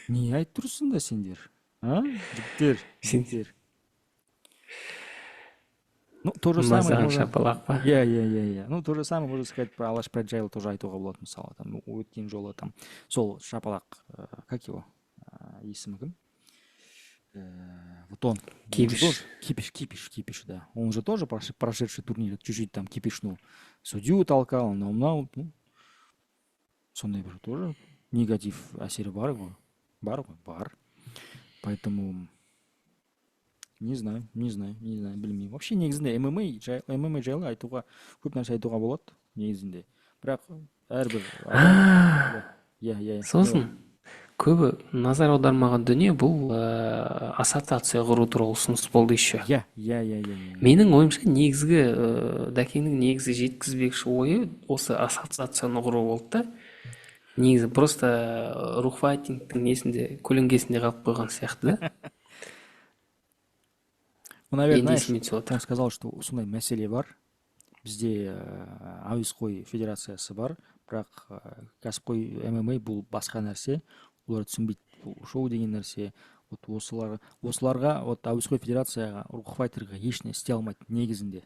S1: не айтып тұрсыңдар сендер, а, жігіттер, жігіттер?» Ну, то же самое
S2: Мазаған
S1: можно
S2: шапалақ па?
S1: Иә. Ну, то же самое можно сказать про Алаш Прайд жайлы тоже айтуға болады. Мысалы, там өткен жолы там сол шапалақ, как его, есімі кім? Вот он же
S2: Кипиш.
S1: тоже кипиш, кипиш, кипиш, да, он же тоже прошедший турнир чуть-чуть там кипишнул, судью толкал, анау мынау. Ну, сондай бір тоже негатив әсері бар ғой, бар ғой, бар. Поэтому не знаю, не знаю, не знаю, білмеймін. Вообще негізінде ММА жай, ММА жайлы айтуға, көп нәрсе айтуға болады негізінде, бірақ әрбір адам, иә.
S2: Сосын көбі назар аудармаған дүние, бұл ассоциация құру туралы ұсыныс болды еще.
S1: иә иә иә иә иә
S2: Менің ойымша, негізгі Дәкеңнің негізгі жеткізбекші ойы осы ассоциацияны құру болды да. Негізі просто Рух Файтингтің несінде, көлеңкесінде қалып қойған сияқты да.
S1: Ну, наверное,
S2: Енді
S1: знаешь,
S2: есіме түсіп отыр.
S1: Он сказал, что сондай мәселе бар бізде, әуесқой федерациясы бар, бірақ кәсіпқой ММА бұл басқа нәрсе, олар түсінбейді, бұл шоу деген нәрсе. Вот осыларға, вот әуесқой федерацияға, Рух Файтерға еш нәрсе істей алмайды негізінде,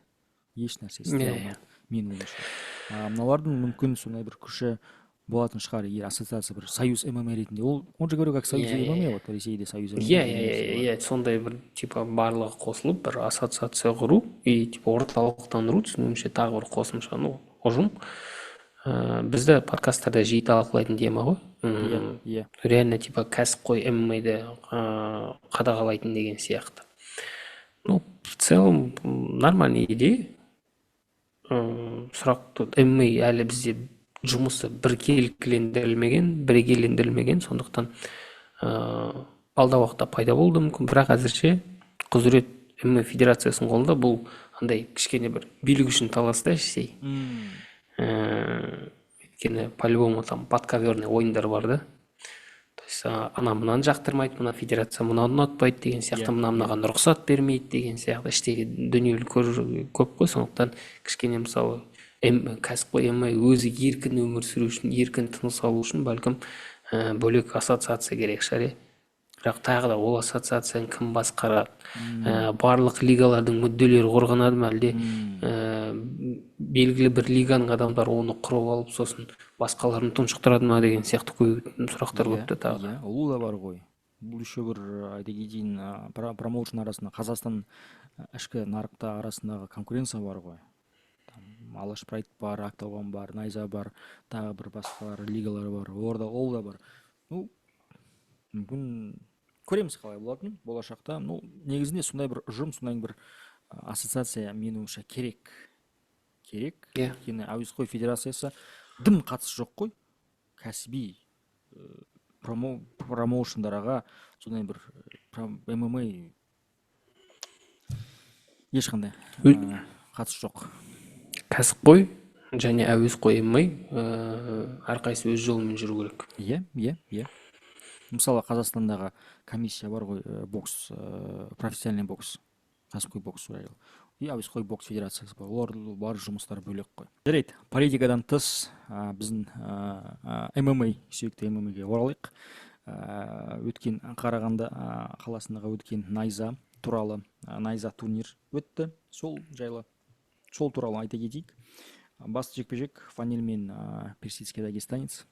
S1: еш нәрсе істей алмайды менің ойымша. А мыналардың мүмкін сондай бір күші болатын шығар, егер ассоциация, бір союз ММА ретінде. Ол, он же говорю, как союз
S2: Иә,
S1: ММА,
S2: иә.
S1: вот Ресейде союз ММА
S2: иә
S1: деген
S2: иә
S1: нәрсе бар.
S2: Иә, сондай бір, типа, барлығы қосылып бір ассоциация құру и типа орталықтандыру, түсінуімше, тағы бір қосымша, ну, ұжым. Бізді подкасттарда жиі талқылайтын тема ғой.
S1: Иә иә
S2: Реально, типа, кәсіпқой ММА-ді қадағалайтын деген сияқты. Ну, в целом нормальный идея. Сұрақ тут, ММА әлі бізде жұмысы біркелкілендірілмеген, бірегейлендірілмеген, сондықтан алдағы уақытта пайда болуы мүмкін, бірақ әзірше құзырет ММА федерациясының қолында. Бұл андай кішкене бір билік үшін талас та іштей. Өйткені по-любому там подковерный ойындар бар да, то есть ана мынаны жақтырмайды, мына федерация мынаны ұнатпайды деген сияқты, мына мынаған рұқсат бермейді деген сияқты, іштегі дүниелік көп қой. Сондықтан кішкене, мысалы, кәсіпқой ММА өзі еркін өмір сүру үшін, еркін тыныс алу үшін, бәлкім, бөлек ассоциация керек шығар, иә. Бірақ тағы да ол ассоциацияны кім басқарады? Барлық лигалардың мүдделері қорғанады ма, әлде белгілі бір лиганың адамдары оны құрып алып, сосын басқаларын тұншықтырады ма деген сияқты көп сұрақтар көп та тағы да.
S1: Иә, ол да бар ғой. Бұл еще бір, айта кетейін, промоушен арасында, Қазақстан ішкі нарықта арасындағы конкуренция бар ғой. Там Алаш Прайд бар, Октагон бар, Найза бар, тағы бір басқалар лигалар бар, оларда ол да бар. Ну, мүмкін, көреміз қалай болатынын болашақта. Ну, негізінде сондай бір ұжым, сондай бір ассоциация менің ойымша керек, керек. Өйткені әуесқой федерациясы дым қатысы жоқ қой кәсіби промоушндарға, сондай бір ММА. Ешқандай қатысы жоқ.
S2: Кәсіпқой және әуесқой ММА, әрқайсысы өз жолымен жүру керек.
S1: Иә, мысалы, Қазақстандағы комиссия бар ғой, бокс, профессиональный бокс, кәсіпқой бокс жайлы и әуесқой бокс федерациясы бар. Олардың бар жұмыстары бөлек қой. Жарайды, политикадан тыс, біздің ММА, сүйікті ММА-ге оралайық. Өткен Қарағанды қаласындағы өткен Найза туралы, Найза турнир өтті, сол жайлы, сол туралы айта кетейік. Басты жекпе жек Фаниль мен персидский дагестанец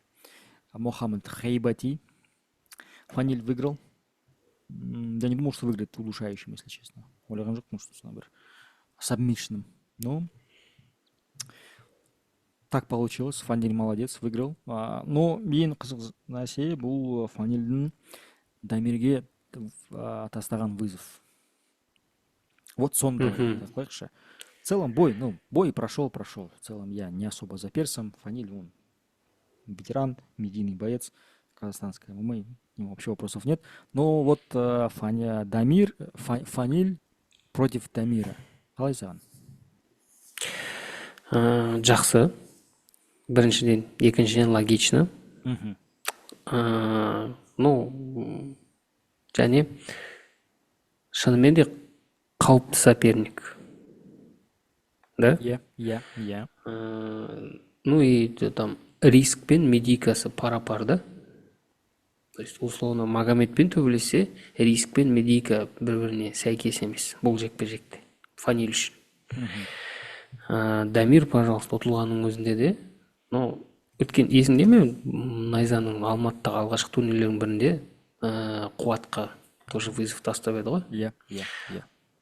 S1: Мохаммед Хейбати. Фаниль выиграл. Я не думал, что выиграет удушающим, если честно. Ойлаған жоқпын, что сондай бір сабмишном. Но так получилось. Фаниль молодец, выиграл. Но ең қызық нәрсе бұл Фанильдің Дамирге тастаған вызов. Вот соны давай талқылайықшы. В целом бой, ну, бой прошел, прошел. В целом я не особо за персом. Фаниль, он ветеран, медийный боец казахстанской ММА, к нему вообще вопросов нет. Но вот Фаня, Дамир, Фаниль против Дамира. Қалай саған?
S2: Жақсы. Біріншіден, екіншіден, логично. Ну, және шынымен де қауіпті соперник. Да?
S1: Иә.
S2: Ну и там риск пен медийкасы пара-пар да. То есть, условно, Магомедпен төбелессе, риск пен медийка бір біріне сәйкес емес бұл жекпе жекте Фаниль үшін. Дамир, пожалуйста, ұтылғанның өзінде де, ну, өткен, есіңде ме, Найзаның Алматыдағы алғашқы турнирлердің бірінде Қуатқа тоже вызов тастап еді ғой.
S1: Иә.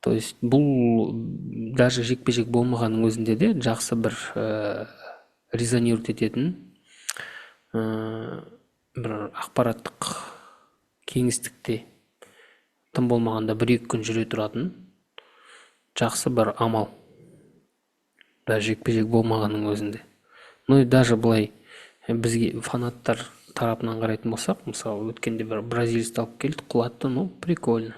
S2: То есть бұл даже жекпе жек болмағанның өзінде де жақсы бір резонировать ететін бір ақпараттық кеңістікте тым болмағанда 1-2 күн жүре тұратын жақсы бір амал, даже жекпе жек болмағанның өзінде. Ну и даже былай бізге, фанаттар тарапынан қарайтын болсақ, мысалы, өткенде бір бразилецті алып келді, құлатты, ну, прикольно,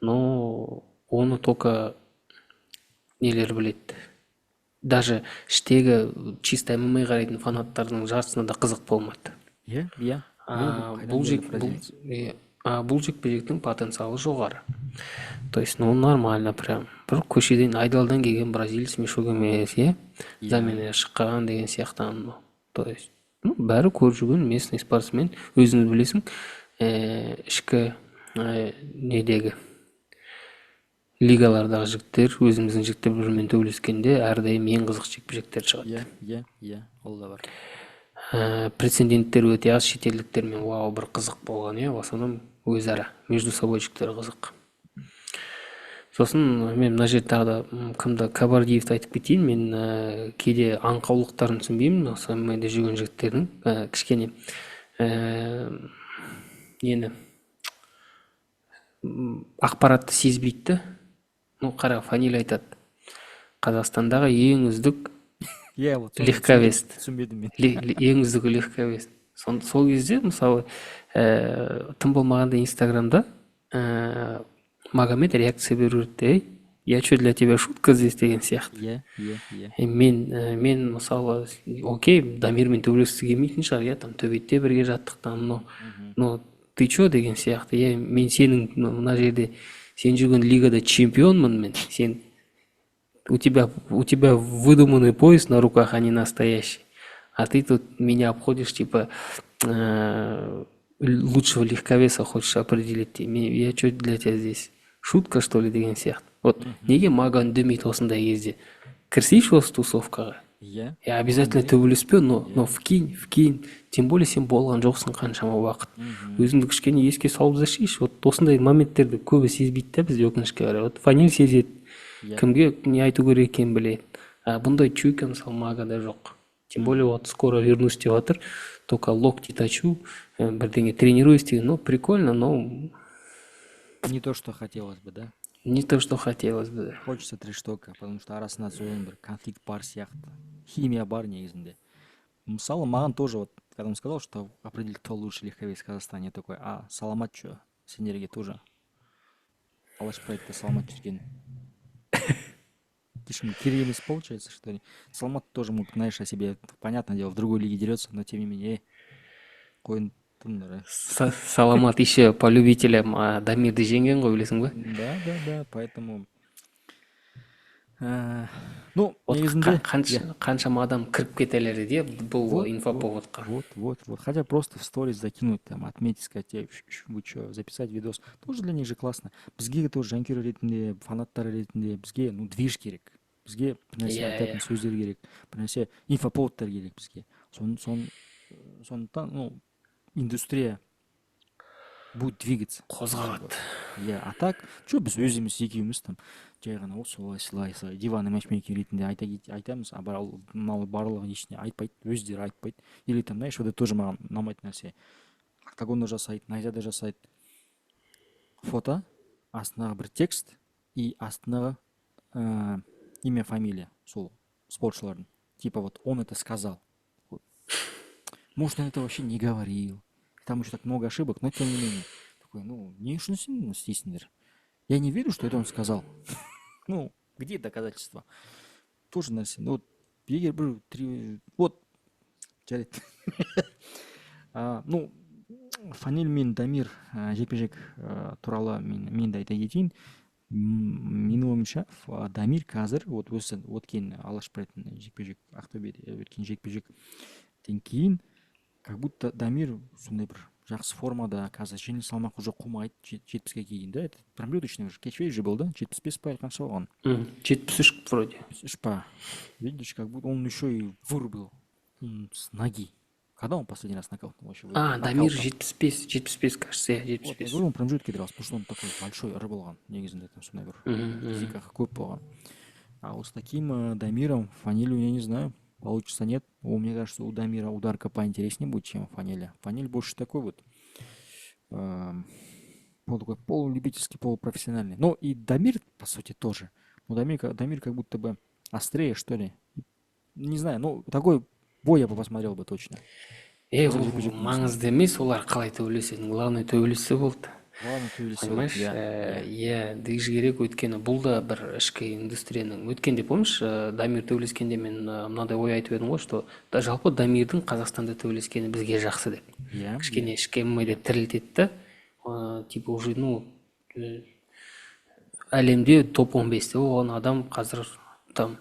S2: но оны только нелер біледі, даже іштегі чисто ММА қарайтын фанаттардың жартысына да қызық болмады.
S1: Иә.
S2: А, бұл жек бұл, иә, а бұл жекпе жектің потенциалы жоғары. То есть, ну, нормально прям, бір көшеден, айдаладан келген бразилец мешок емес, иә, заменаға шыққан деген сияқты анау. То есть, ну, бәрі көріп жүрген местный спортсмен, өзіңіз білесің, ішкі недегі лигалардағы жігіттер, өзіміздің жігіттер бір бірімен төбелескенде әрдайым ең қызық жекпе жектер шығады.
S1: Иә, ол да бар.
S2: Прецеденттер өте аз шетелдіктермен, вау, бір қызық болған, иә. В основном өзара между собойчиктер қызық. Сосын мен мына жерде тағы да кімді, Кабардиевті айтып кетейін. Мен кейде аңқаулықтарын түсінбеймін осы ММА-де жүрген жігіттердің. Кішкене нені, ақпаратты сезбейді да. Ну, қара, Фаниль айтады: Қазақстандағы ең үздік
S1: Иә, вот соны
S2: легковес.
S1: түсінбедім мен.
S2: Ең үздігі легковес. Сол кезде, мысалы, тым болмағанда Инстаграмда Магомед реакция беру керек те: «Ей, я что, для тебя шутка здесь?» деген сияқты.
S1: иә иә иә
S2: Мен, мысалы, окей, Дамирмен төбелескісі келмейтін шығар, иә, там төбетте бірге жаттық там, но ты че деген сияқты, иә. Мен сенің мына жерде сен жүрген лигада чемпионмын мен. Сен, у тебя выдуманный пояс на руках, а не настоящий, а ты тут меня обходишь, типа лучшего легковеса хочешь определить. Я что, для тебя здесь шутка, что ли, деген сияқты. Вот неге Мага үндемейді осындай кезде? Кірсейші осы тусовкаға.
S1: Иә.
S2: И обязательно төбелеспе, но вкинь, вкинь. Тем более сен болған жоқсың қаншама уақыт, өзіңді кішкене еске салып жүрсейші. Вот осындай моменттерді көбі сезбейді да бізде, өкінішке қарай. Вот Фаниль сезеді, кімге не айту керек екенін біледі, а бұндай чуйка, мысалы, Магада жоқ. Тем более вот «скоро вернусь» деп жатыр, «только локти точу», бірдеңе тренируюсь деген. Ну, прикольно, но
S1: Не то, что хотелось бы, да?
S2: Не то, что хотелось бы, да.
S1: Хочется трештока, потому что арасында содан бір конфликт бар сияқты, химия бар негізінде. Мысалы, маған тоже вот, когда он сказал, что определить, кто лучший легковес в Казахстане, я такой: а Саламат че? Сендерге тоже Алаш Прайдта Саламат жүрген. Ешкімге керек емес получается, что ли. Саламат тоже мог, знаешь, о себе, понятное дело, в другой лиге дерется, но тем не менее, қойын тұрыңдар, э.
S2: Саламат еще по любителям Дамирді жеңген ғой, білесің ба?
S1: Да, поэтому ну,
S2: Вот
S1: негізінде иә.
S2: Қаншама адам кіріп кетелер еді, иә, бұл
S1: Вот, вот,
S2: инфоповодқа.
S1: Вот, вот, вот. Хотя просто в сторис закинуть, там, отметить, сказать: «Эй, вы чё», записать видос. Тоже для них же классно. Бізге тоже жанкүйер ретінде, фанаттар ретінде бізге, ну, движ керек. Бізге бір нәрсе айтатын сөздер керек, бір нәрсе, инфоповодтар керек бізге. Сондықтан, ну, индустрия будет двигаться.
S2: Қозғалады.
S1: Иә, а так че, біз өзіміз екеуміз там жай ғана осы солай, солай, солай, диванный матчмейкер ретінде айтамыз, а мынау барлығы ештеңе айтпайды, өздері айтпайды. Или там, знаешь, вот это тоже маған ұнамайтын нәрсе: Октагонда жасайды, Найзада жасайды, фото, астындағы бір текст и астындағы имя, фамилия сол спортшылардың, типа вот он это сказал. Вот. Может, он это вообще не говорил, там еще так много ошибок, но тем не менее такой, ну, не үшін сен істейсіңдер? Я не верю, что это он сказал. Ну, где доказательства? Тоже нәрсе. Ну, вот егер бір вот жарайды. Ну, Фаниль мен Дамир жекпе жек туралы мен де айта кетейін. Менің ойымша, Дамир қазір вот осы өткен Алаш Прайдтың жекпе жек, Ақтөбеде өткен жекпе жектен кейін как будто Дамир сондай бір жақсы формада, қазір жеңіл салмақ уже қумайды, 70-ке келген да, это промежуточный уже кетчвейт же был, да, 75 па или қанша болған?
S2: 73 вроде.
S1: 73 па. Видишь, как будто он еще и вырубил с ноги. Когда он последний раз нокаут вообще вырубил?
S2: А, Дамир
S1: Нокаутом.
S2: 75, 75, кажется, иә.
S1: Вот, я
S2: 75.
S1: говорю, он промежутке дрался, потому что он такой большой, ірі болған негізінде, там сондай бір физикаға көп болған. А вот с таким Дамиром Фанилю, я не знаю, получится, нет. О, мне кажется, у Дамира ударка поинтереснее будет, чем у Фаниля. Фаниль больше такой вот такой полулюбительский, полупрофессиональный. Ну и Дамир, по сути, тоже. Но Дамир как будто бы острее, что ли. Не знаю, ну, такой бой я бы посмотрел бы точно.
S2: Ей,
S1: Қызық
S2: ол
S1: жекпе-жек болсын.
S2: Маңызды емес, олар қалай төбелесетін, главное, төбелессе болды.
S1: Главное, төбелессе болды.
S2: Понимаешь?
S1: Иә, иә.
S2: Иә, движ керек, өйткені бұл да бір ішкі индустрияның. Өткенде, помнишь, Дамир төбелескенде мен мынандай ой айтып едім ғой, что да, жалпы Дамирдің Қазақстанда төбелескені бізге жақсы деп. Кішкене ішкі ММА деп тірілтеді да, типа уже, ну, әлемде топ 15-те болған адам қазір там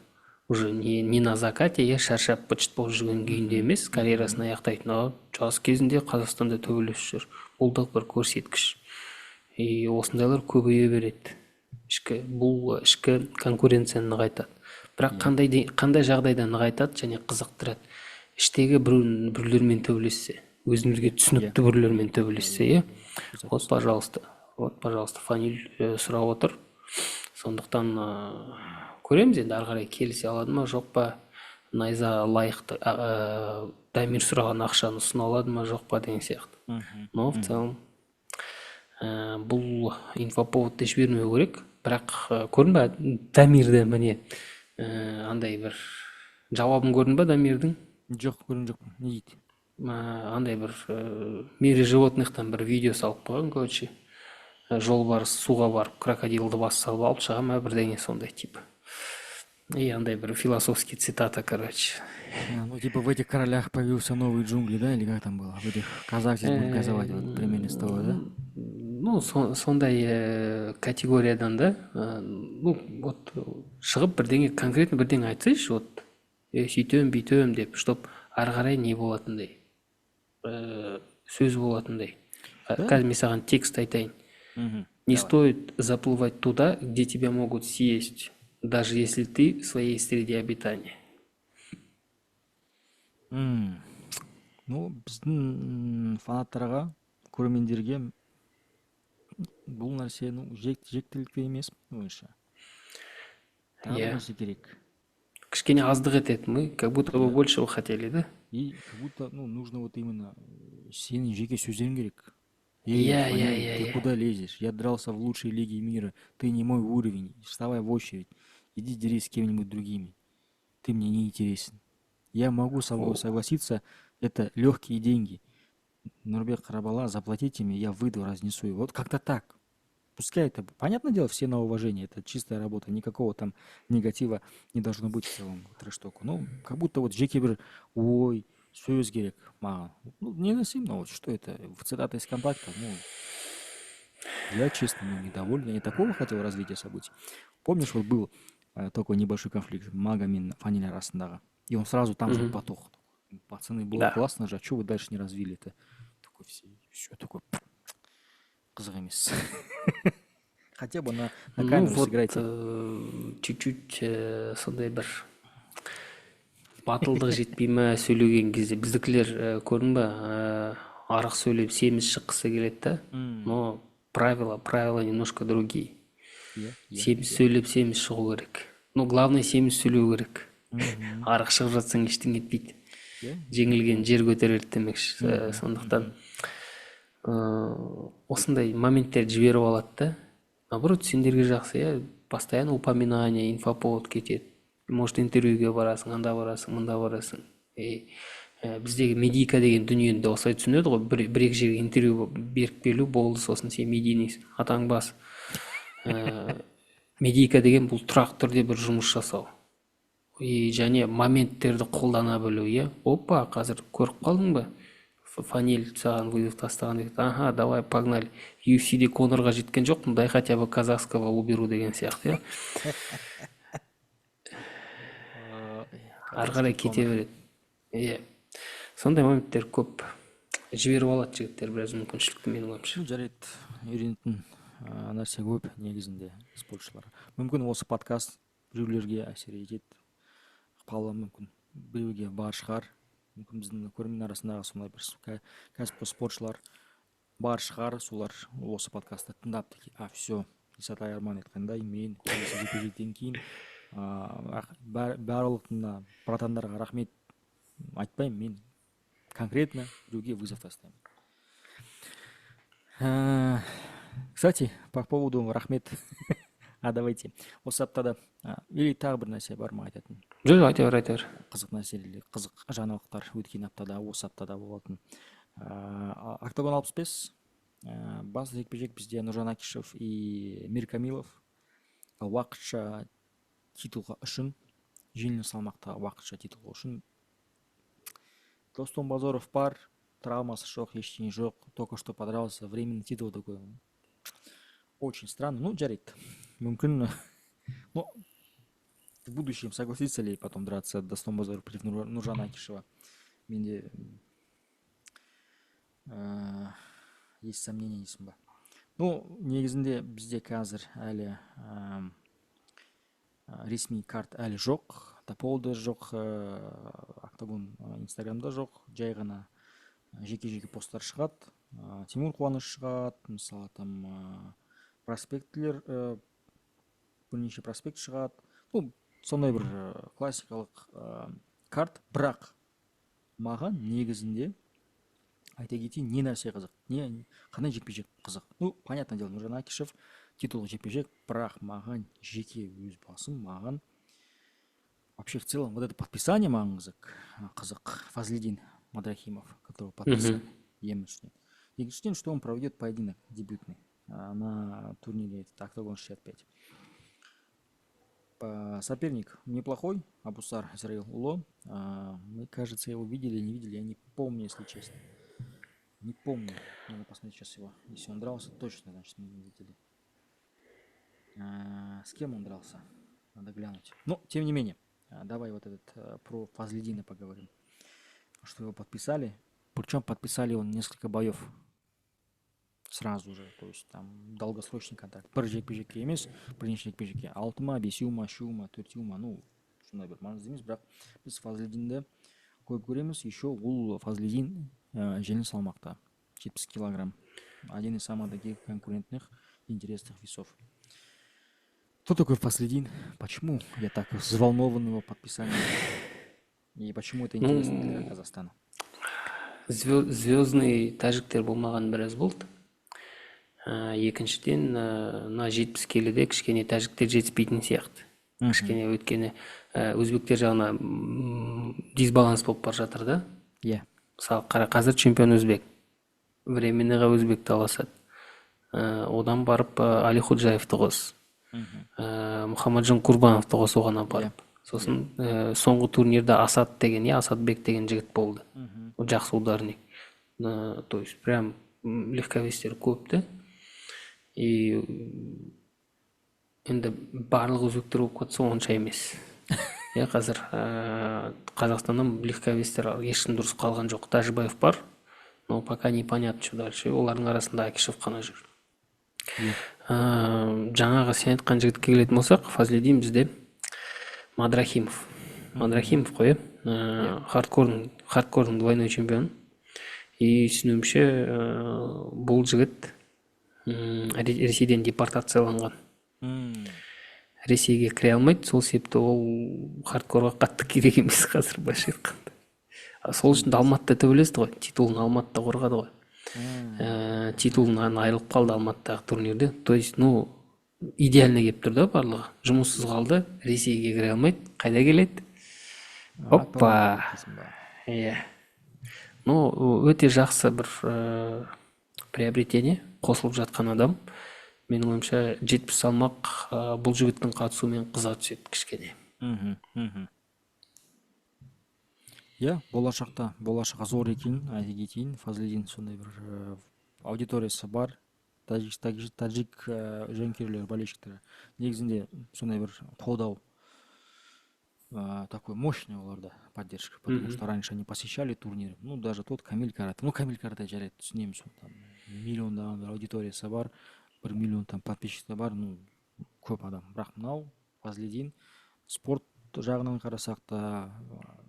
S2: уже не на закате, иә, шаршап быт болып жүрген күйінде емес, карьерасын аяқтайтын, а жас кезінде Қазақстанда төбелесіп жүр. Бұл да бір көрсеткіш. И осындайлар көбейе береді. Ішкі, бұл ішкі конкуренцияны нығайтады. Бірақ қандай жағдайда нығайтады және қызықтырады? Іштегі біреу біреулермен төбелессе, өзімізге түсінікті біреулермен төбелессе, иә. Вот, пожалуйста, вот, пожалуйста, Фаниль сұрап отыр. Сондықтан көреміз енді, ары қарай келісе алады ма, жоқ па, Найза лайықты Дамир сұраған ақшаны ұсына алады ма, жоқ па деген сияқты. Но в целом бұл инфоповодты жібермеу керек. Бірақ көрдің ба Дамирді, міне, андай бір жауабын көрдің ба Дамирдің?
S1: Жоқ, көрген жоқпын. Не дейді?
S2: Андай бір «Мире животныхтан» бір видео салып қойған, короче. Жолбарыс суға барып, крокодилді бас салып алып шыға ма, бірдеңе сондай типа. И андай бір философский цитата, короче.
S1: А, ну, типа, в этих королях появился новые джунгли, да, или как там было? В этих казах здесь будут газовать, вот примерно с того, да?
S2: Ну, сондай категориядан да, ну, вот шығып бірдеңе, конкретно бірдеңе айтсайшы, вот сөйтем, бүйтем деп, чтоб ары қарай не болатындай, сөз болатындай.
S1: Да.
S2: Қазір мен саған текст айтайын. Не
S1: Давай.
S2: Стоит заплывать туда, где тебя могут съесть, даже если ты в своей среде обитания.
S1: Ну, біздің фанаттарға, көрермендерге бұл нәрсе, ну, жектілікті емес менің ойымша. Тағы бір нәрсе керек.
S2: Кішкене аздық етеді, мы как будто бы большего хотели, да?
S1: И как будто, ну, нужно вот именно сенің жеке сөздерің керек. Эй, Фаниль, ты куда лезешь? Я дрался в лучшей лиге мира. Ты не мой уровень. Вставай в очередь. Иди дерись с кем-нибудь другими. Ты мне не интересен. Я могу с собой
S2: О.
S1: согласиться, это легкие деньги. Нурбек Карабала, заплатите мне, я выйду, разнесу его. Вот как-то так. Пускай это, понятное дело, все на уважение, это чистая работа, никакого там негатива не должно быть в целом трэш-току. Ну, как будто вот жеке бір ой, сөз керек маған. Ну, не нәрсе мынау, что это? В цитаты из контакта, ну, я, честно, ну, недоволен, я не такого хотел развития событий. Помнишь, вот был такой небольшой конфликт Мага мен Фаниль арасындағы, и он сразу там же потух. Пацаны, было классно же, а что вы дальше не развили-то? Такой все, все такой, қызық емес. Хотя бы на
S2: Ну
S1: камеру
S2: вот
S1: сыграйте.
S2: Чуть-чуть сондай бір батылдық жетпей ма сөйлеген кезде. Біздікілер, көрдің ба, арық сөйлеп, семіз шыққысы келеді да. Но правила немножко другие.
S1: Иә иә
S2: Семіз сөйлеп, семіз шығу керек. Ну, главное, семіз сөйлеу керек. Арық шығып жатсаң, ештеңе етпейді. Жеңілген жер көтереді демекші. Сондықтан осындай моменттерді жіберіп алады да. Наоборот, сендерге жақсы, иә, постоянно упоминание, инфоповод кетеді. Может, интервьюге барасың, анда барасың, мында барасың. И біздегі медийка деген дүниені де осылай түсінеді ғой: бір екі жерге интервью беріп келу болды, сосын сен медийныйсың, атаң бас. Медийка деген бұл тұрақты түрде бір жұмыс жасау и және моменттерді қолдана білу, иә. Опа, қазір көріп қалдың ба, Фаниль саған вызов тастаған дейді. Ага, давай, погнали. UFC-де Конорға жеткен жоқпын, дай хотя бы казахского уберу деген сияқты, иә. Ары қарай кете береді, иә. Сондай моменттер көп, жіберіп алады жігіттер біраз мүмкіншілікті, менің ойымша.
S1: Ну, жарайды, үйренетін нәрсе көп негізінде спортшылар. Мүмкін, осы подкаст біреулерге әсер етеді, ықпалы мүмкін біреуге бар шығар. Мүмкін, біздің көрермен арасындағы сондай бір кәсіпқой спортшылар бар шығар. Солар осы подкастты тыңдап такие: «А, все, Исатай Арман айтқандай, мен келесі жекпе жектен кейін барлық мына братандарға рахмет айтпаймын, мен конкретно біреуге вызов тастаймын». Кстати, по поводу рахмет, а давайте осы аптада или тағы бір нәрсе бар ма айтатын?
S2: Жоқ, айта бер, айта бер.
S1: Қызық нәрселер, қызық жаңалықтар өткен аптада, осы аптада болатын. Октагон 65, басты жекпе жек бізде Нұржан Акишев и Мир Камилов уақытша титулға үшін, жеңіл салмақта уақытша титул үшін. Достон Базоров бар, травмасы жоқ, ештеңе жоқ, только что подрался, временный титул такой, очень странно. Ну, жарайды, мүмкін, ну, в будущем согласится ли потом драться Достон Базаров против Нуржана Акишева, менде есть сомнения дейсің ба. Ну, негізінде бізде қазір әлі ресми карт әлі жоқ, Таполда жоқ, Октагон Инстаграмда жоқ, жай ғана жеке жеке посттар шығады. Тимур Қуаныш шығады, мысалы, там проспектілер, бірнеше проспект шығады. Ну, сондай бір классикалық карт. Бірақ маған негізінде, айта кетейін, не нәрсе қызық, не, қандай жекпе жек қызық? Ну, понятное дело, Нұржан Акишев, титулдық жекпе жек, бірақ маған жеке, өз басым, маған вообще в целом вот это подписание маған қызық. Фазлидин Мадрахимов, которого подписали, ең біріншіден. Екіншіден, что он проведет поединок дебютный на турнире этот, Октагон 65. Соперник неплохой, Абусар Израил Уло. Мы, кажется, его видели, не видели, я не помню, если честно. Не помню. Надо посмотреть сейчас его. Если он дрался, точно, значит, мы не видели. С кем он дрался? Надо глянуть. Но, тем не менее, давай вот этот про Фазлидина поговорим. Что его подписали. Причем подписали он несколько боев сразу же. То есть там долгосрочный контракт. Бір жекпе жекке емес, бірнеше жекпе жекке. Алты ма, бесеу ма, үшеу ма, төртеу ма, ну, сондай бір маңызды емес, бірақ біз Фазлидинді көп көреміз. Еще ол Фазлидин жеңіл салмақта, 70 килограмм. Один из самых таких конкурентных, интересных весов. Кто такой Фазлидин? Почему я так взволнован его подписанием? И почему это интересно для
S2: Ну,
S1: Казахстана?
S2: Звездный тәжіктер болмаған біраз болды. Екіншіден, мына 70 келіде кішкене тәжіктер жетіспейтін сияқты кішкене, өйткені өзбектер жағына дисбаланс болып бара жатыр да. Мысалы, қара, қазір чемпион өзбек, временныйға өзбек таласады. Одан барып Али Ходжаевты қос. Мұхаммаджан Курбановты қос оған апарып. Сосын соңғы турнирде Асад деген, иә, Асадбек деген жігіт болды. Ол жақсы ударник. То есть прям легковестер көп та. И енді барлық өзбектер болып кетсе, онша емес. Иә, қазір Қазақстаннан легковестер ешкім дұрыс қалған жоқ. Тәжібаев бар, но пока непонятно, что дальше. Олардың арасында Акишев қана жүр. Жаңағы сен айтқан жігітке келетін болсақ, Фазлидин бізде Мадрахимов. Мадрахимов қой, иә? Хардкордың двойной чемпионы. И түсінуімше, бұл жігіт Ресейден депортацияланған. Ресейге кіре алмайды, сол себепті ол хардкорға қатты керек емес қазір, былайша айтқанда. Сол үшін де Алматыда төбелесті ғой, титулын Алматыда қорғады ғой. Титулынан айырылып қалды Алматыдағы турнирде. То есть, ну, идеально келіп тұр да барлығы. Жұмыссыз қалды, Ресейге кіре алмайды, қайда келеді? Оппа! Иә. Ну, өте жақсы бір приобретение, қосылып жатқан адам. Менің ойымша, 70 салмақ бұл жігіттің қатысуымен қыза түседі кішкене.
S1: Мхм мхм иә, болашақта, болашағы зор екенін айта кетейін. Фазлидин сондай бір аудиториясы бар, таджик жанкүйерлері, болельщиктері негізінде сондай бір қолдау, такой мощный оларда поддержка, потому что раньше они посещали турниры, ну, даже тот Камиль Карате. Ну, Камиль Карате, жарайды, түсінеміз, ол там миллиондаған бір аудиториясы бар, 1 миллион там подписчигі бар, ну, көп адам. Бірақ мынау Фазлидин спорт жағынан қарасақ та,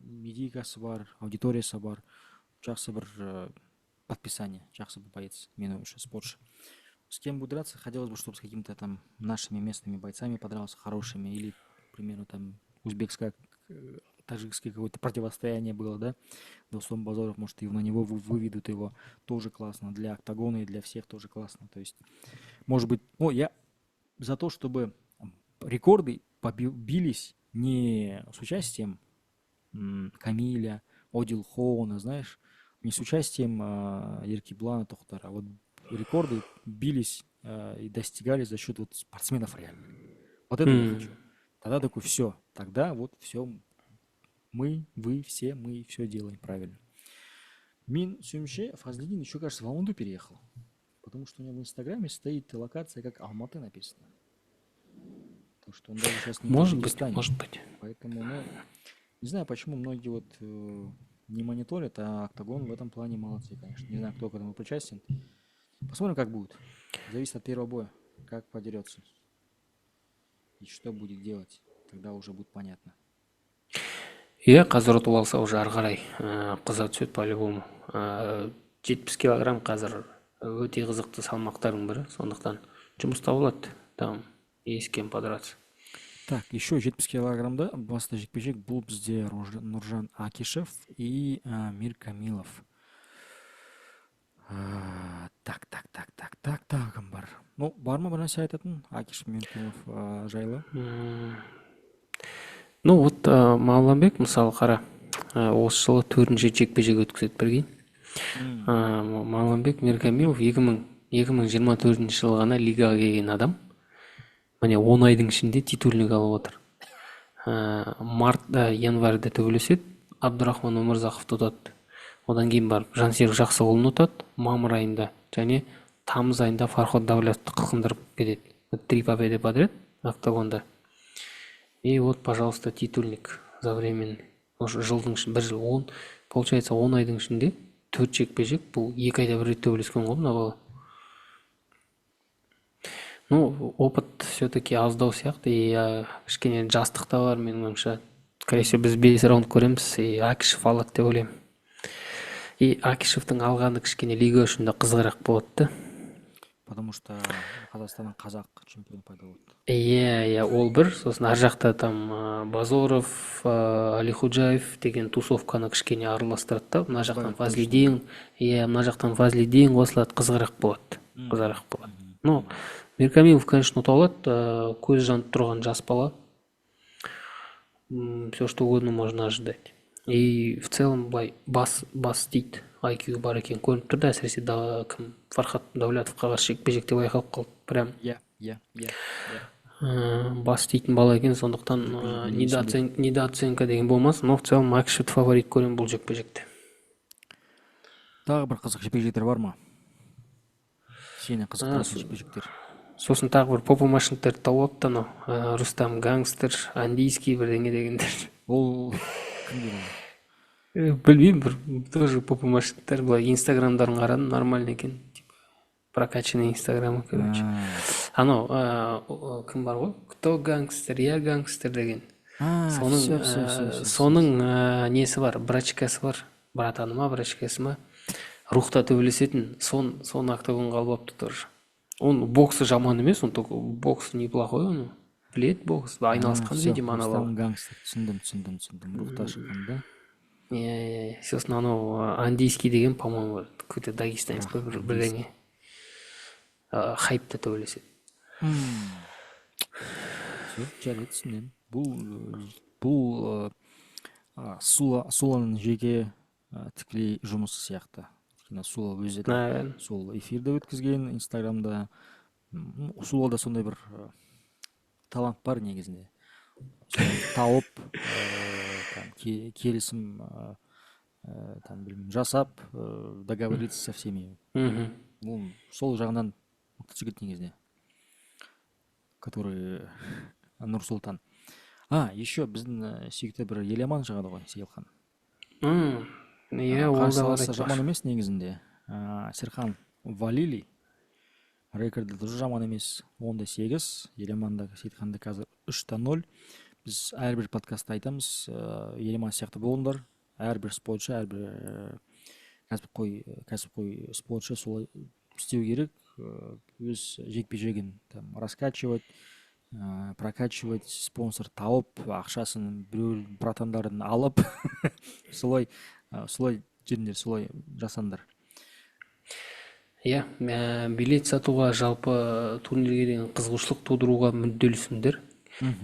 S1: медийкасы бар, аудиториясы бар, жақсы бір подписание, жақсы бір боец, менің ойымша, спортшы. С кем будет драться? Хотелось бы, чтобы с какими-то там нашими местными бойцами подрался, хорошими, или, к примеру, там узбекское, таджикское какое-то противостояние было, да, Достон Базаров, может, и на него выведут его, тоже классно, для октагона и для всех тоже классно, то есть, может быть, ну, я за то, чтобы рекорды бились не с участием Камиля, Одилхона, знаешь, не с участием Еркеблана Тохтара, а вот рекорды бились и достигались за счет вот спортсменов реально. Вот это я хочу. Тогда такой: все, тогда вот все, мы, вы, все, мы все делаем правильно. Мен түсінуімше, Фазлидин еще, кажется, в Алмату переехал. Потому что у него в Инстаграме стоит локация, как Алматы написано. То, что он даже сейчас не в
S2: Может быть,
S1: Таджикистане.
S2: Может быть.
S1: Поэтому, ну, не знаю, почему многие вот не мониторят, а Октагон в этом плане молодцы, конечно. Не знаю, кто к этому причастен. Посмотрим, как будет. Зависит от первого боя, как подерется. И что будет делать. Тогда уже будет понятно.
S2: Иә, қазір ұтып алса, уже ары қарай қыза түседі по-любому. 70 килограмм қазір өте қызықты салмақтардың бірі, сондықтан жұмыс табылады, там есть с кем подраться.
S1: Так, еще 70 килограммда басты жекпе-жек, бұл бізде Нұржан Акишев и Мир Камилов. Так, так, так, так, так, тағы кім бар? Ну, бар ма бір нәрсе айтатын Акишев мен Камилов жайлы?
S2: Ну вот, Мағланбек, мысалы, қара, осы жылы төртінші жекпе-жек өткізеді, прикинь. Мағланбек Миркамилов 2024 жылы ғана лигаға келген адам, міне, 10 айдың ішінде титульник алып отыр. Март, январьда төбелеседі, Абдурахман Өмірзақовты ұтады, одан кейін барып Жансерік Жақсығұлын ұтады мамыр айында және тамыз айында Фарход Давлетовті қылқындырып кетеді. Вот три победы подряд октагонда, и вот, пожалуйста, титульник за временный. Уже жылдың ішінде, бір жыл он, получается, 10 айдың ішінде төрт жекпе жек, бұл 2 айда бір рет төбелескен ғой мына бала. Ну, опыт все таки аздау сияқты и кішкене жастық та бар. Менің ойымша, скорее всего, біз бес раунд көреміз и Акишев алады деп ойлаймын. И Акишевтің алғаны кішкене лига үшін де қызығырақ болады да.
S1: Потому что Қазақстаннан қазақ чемпион пайда болды.
S2: Иә, ол бір, сосын ар жақта там Базоров, Алихуджаев деген тусовканы кішкене араластырады да, мына жақтан
S1: Добавить точно.
S2: Фазлидин, иә, мына жақтан Фазлидин қосылады, қызығырақ болады, қызығырақ болады. Ну, Миркамилов, конечно, ұта алады, көзі жанып тұрған жас бала. Все что угодно можно ожидать. И в целом былай бас бас істейді. IQ бар екені көрініп тұрды, әсіресе да, кім, Фархат Дәулетовқа қарсы жекпе жекте байқалып қалды прям.
S1: Иә, иә, иә, иә.
S2: Бас істейтін бала екен, сондықтан недооценка деген болмас, но в целом Акишевті фаворит көремін бұл жекпе жекте.
S1: Тағы бір қызық жекпе жектер бар ма, сені қызықтыратын жекпе жектер?
S2: Сосын тағы бір попа машинтерді тауып алыпты анау, Рустам Гангстер андийский бірдеңе дегендер.
S1: Ол кімдер ол?
S2: Білмеймін, бір тоже попа машинтер. Былай инстаграмдарын қарадым, нормально екен, типа прокачанный инстаграмы, короче. Анау кім бар ғой, «Кто гангстер? Я гангстер» деген, соның
S1: все, все, все, все.
S2: Соның несі бар, брачкасы бар, братаны ма, брачкасы ма, Рухта төбелесетін, соны октагонға алып алыпты тоже. Он боксы жаман емес, он только бокс неплохой, он біледі бокс, айналысқан, видимо, ана бала.
S1: Рустам Гангстер, түсіндім, түсіндім, түсіндім. Рухта шыққан да.
S2: Иә. Сосын анау андийский деген, по моему, какой то дагестанец па, бір бірдеңе, Хайпта төбелеседі.
S1: Все, жарайды, түсінемін. Бұл Суланың жеке, тікелей жұмысы сияқты, өйткені Сула өзі де
S2: Наверное.
S1: сол эфирді өткізген инстаграмда. Сулада сондай бір талант бар негізінде, соны тауып, там, келісім, там, білмеймін, жасап, договориться со всеми. Ол сол жағынан мықты жігіт негізінде, который Нұрсұлтан. Еще біздің сүйікті бір Еламан шығады ғой, Сейілхан.
S2: Иә, ол да бар.
S1: Қарсыласы жаман
S2: Айтпақшы.
S1: емес негізінде, Серхан Валили, рекорды тоже жаман емес, 10-8. Еламанда, Сейітханда қазір 3-0. Біз әрбір подкастта айтамыз, Еламан сияқты болыңдар. Әрбір спортшы, әрбір кәсіпқой спортшы солай істеу керек, өз жекпе жегін там раскачивать, прокачивать, спонсор тауып, ақшасын біреу братандардан алып, солай жүріңдер, солай жасаңдар.
S2: Иә, билет сатуға, жалпы турнирге деген қызығушылық тудыруға мүдделісіңдер.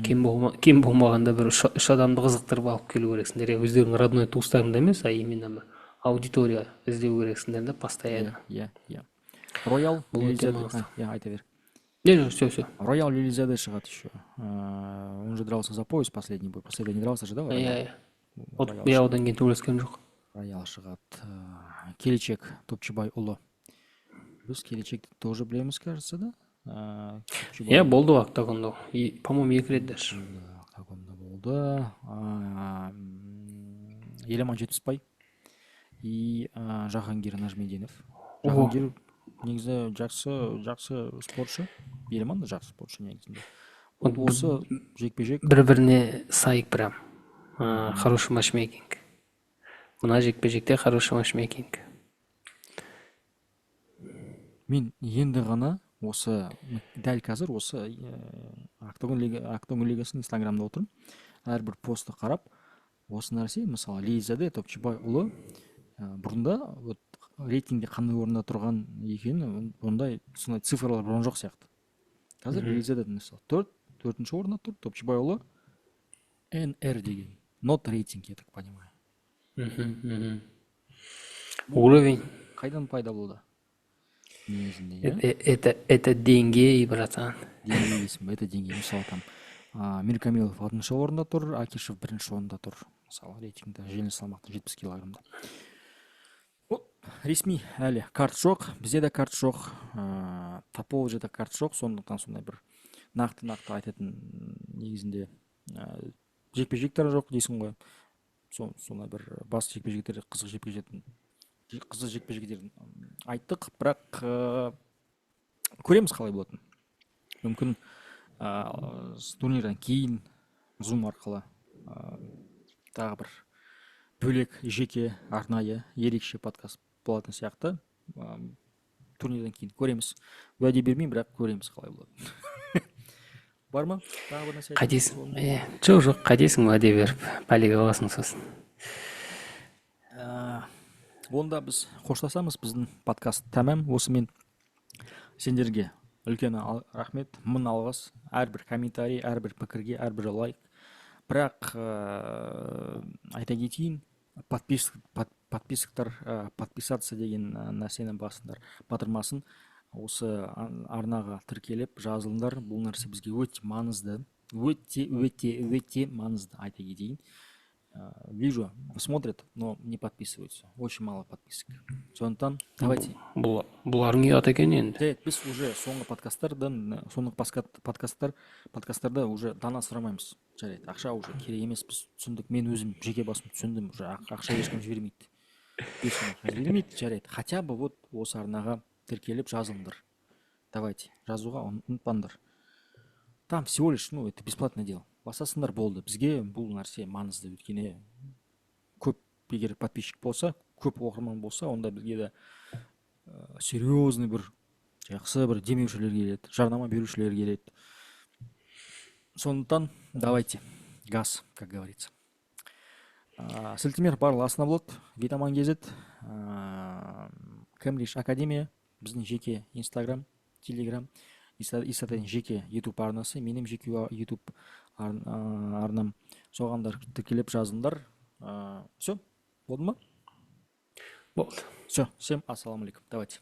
S2: Кем болмағанда бір үш адамды қызықтырып алып келу керексіңдер, иә, өздеріңнің родной туыстарыңды емес, а именно бір аудитория іздеу керексіңдер да постоянно.
S1: Иә, Роял
S2: Бұл өте
S1: Лилизаде.
S2: маңызды.
S1: Иә, айта бер.
S2: Не, жоқ, все, все.
S1: Роял Лилизаде шығады еще. Он же дрался за пояс, последний бой. Последний не дрался же, да?
S2: Иә.
S1: Роял.
S2: Иә, одан кейін төбелескен жоқ.
S1: Роял шығады. Келешек Топчыбай ұлы, біз Келешекті тоже білеміз, кажется, да? Топчыбай.
S2: Иә, болды ғой октагонда, и по моему екі рет даже.
S1: Болды, октагонда болды. Еламан Жетпісбай и Жахангир Нажмединов.
S2: О.
S1: Жахангир негізі жақсы спортшы, Еламан да жақсы спортшы негізінде.
S2: Вот.
S1: Осы жекпе жек
S2: бір біріне сай прям, хороший матчмейкинг мына жекпе жекте, хороший матчмейкинг.
S1: Мен енді ғана осы, дәл қазір осы Октагон лигасының инстаграмда отырмын, әрбір постты қарап, осы нәрсе, мысалы, Лизаде Топчыбай ұлы бұрында вот рейтингде қандай орында тұрған екенін, ондай сондай цифрлар бұрын жоқ сияқты. Қазір Лизаде, мысалы, төртінші орында тұр, Топчыбай ұлы НР деген, not рейтинг, я так понимаю.
S2: Мгм, мгм. Уровень.
S1: Қайдан пайда болды негізінде, иә?
S2: Это деңгей, братан.
S1: Деңгей дейсің ба? Это деңгей. Мысалы, там Миркамилов алтыншы орында тұр, Акишев бірінші орында тұр, мысалы, рейтингде, жеңіл салмақта, 70 килограммда. Вот, ресми әлі карт жоқ, бізде де карт жоқ, Тапологияда карт жоқ, сондықтан сондай бір нақты нақты айтатын негізінде жекпе жектер жоқ дейсің ғой. Сондай бір бас жекпе жектер, қызық жекпе жектерін айттық, бірақ көреміз қалай болатынын. Мүмкін, турнирдан кейін зум арқылы тағы бір бөлек, жеке, арнайы, ерекше подкаст болатын сияқты. Турнирдан кейін көреміз, уәде бермеймін, бірақ көреміз қалай болады. Бар ма тағы бір нәрсе айтатын?
S2: Қайтесің, е, жоқ, қайтесің уәде беріп, пәлеге қаласың сосын.
S1: Онда біз қоштасамыз, біздің подкаст тәмам осымен. Сендерге үлкен рахмет, мың алғыс әрбір комментарий, әрбір пікірге, әрбір лайк. Бірақ айта кетейін, подписка Подписоктар, подписаться деген нәрсені басыңдар, батырмасын, осы арнаға тіркеліп жазылыңдар. Бұл нәрсе бізге өте маңызды, өте, өте, өте маңызды, айта кетейін. Вижу, смотрят, но не подписываются, очень мало подписок, сондықтан давайте.
S2: Бұл бұларың ұят екен енді.
S1: Жарайды, біз уже соңғы подкасттардан, соңғы подкасттарда уже дана сұрамаймыз, жарайды, ақша уже керек емес, біз түсіндік. Мен өзім жеке басым түсіндім уже, ақша ешкім жібермейді, ешкім ақша жібермейді. Жарайды, хотя бы вот осы арнаға тіркеліп жазылыңдар, давайте, жазуға ұмытпаңдар. Там всего лишь, ну, это бесплатное дело, басасыңдар, болды. Бізге бұл нәрсе маңызды, өйткені көп егер подписчик болса, көп оқырман болса, онда бізге де серьезный бір жақсы бір демеушілер келеді, жарнама берушілер келеді. Сондықтан давайте, газ, как говорится. Сілтемелер барлығы астында болады: Витаман kz, Кембридж Академия, біздің жеке Инстаграм, Телеграм, Исатайдың жеке Ютуб арнасы, менің жеке Ютуб арнам. Соған да тіркеліп жазыңдар. Все, болды ма?
S2: Болды.
S1: Все, всем ассалаумағалейкум, давайте.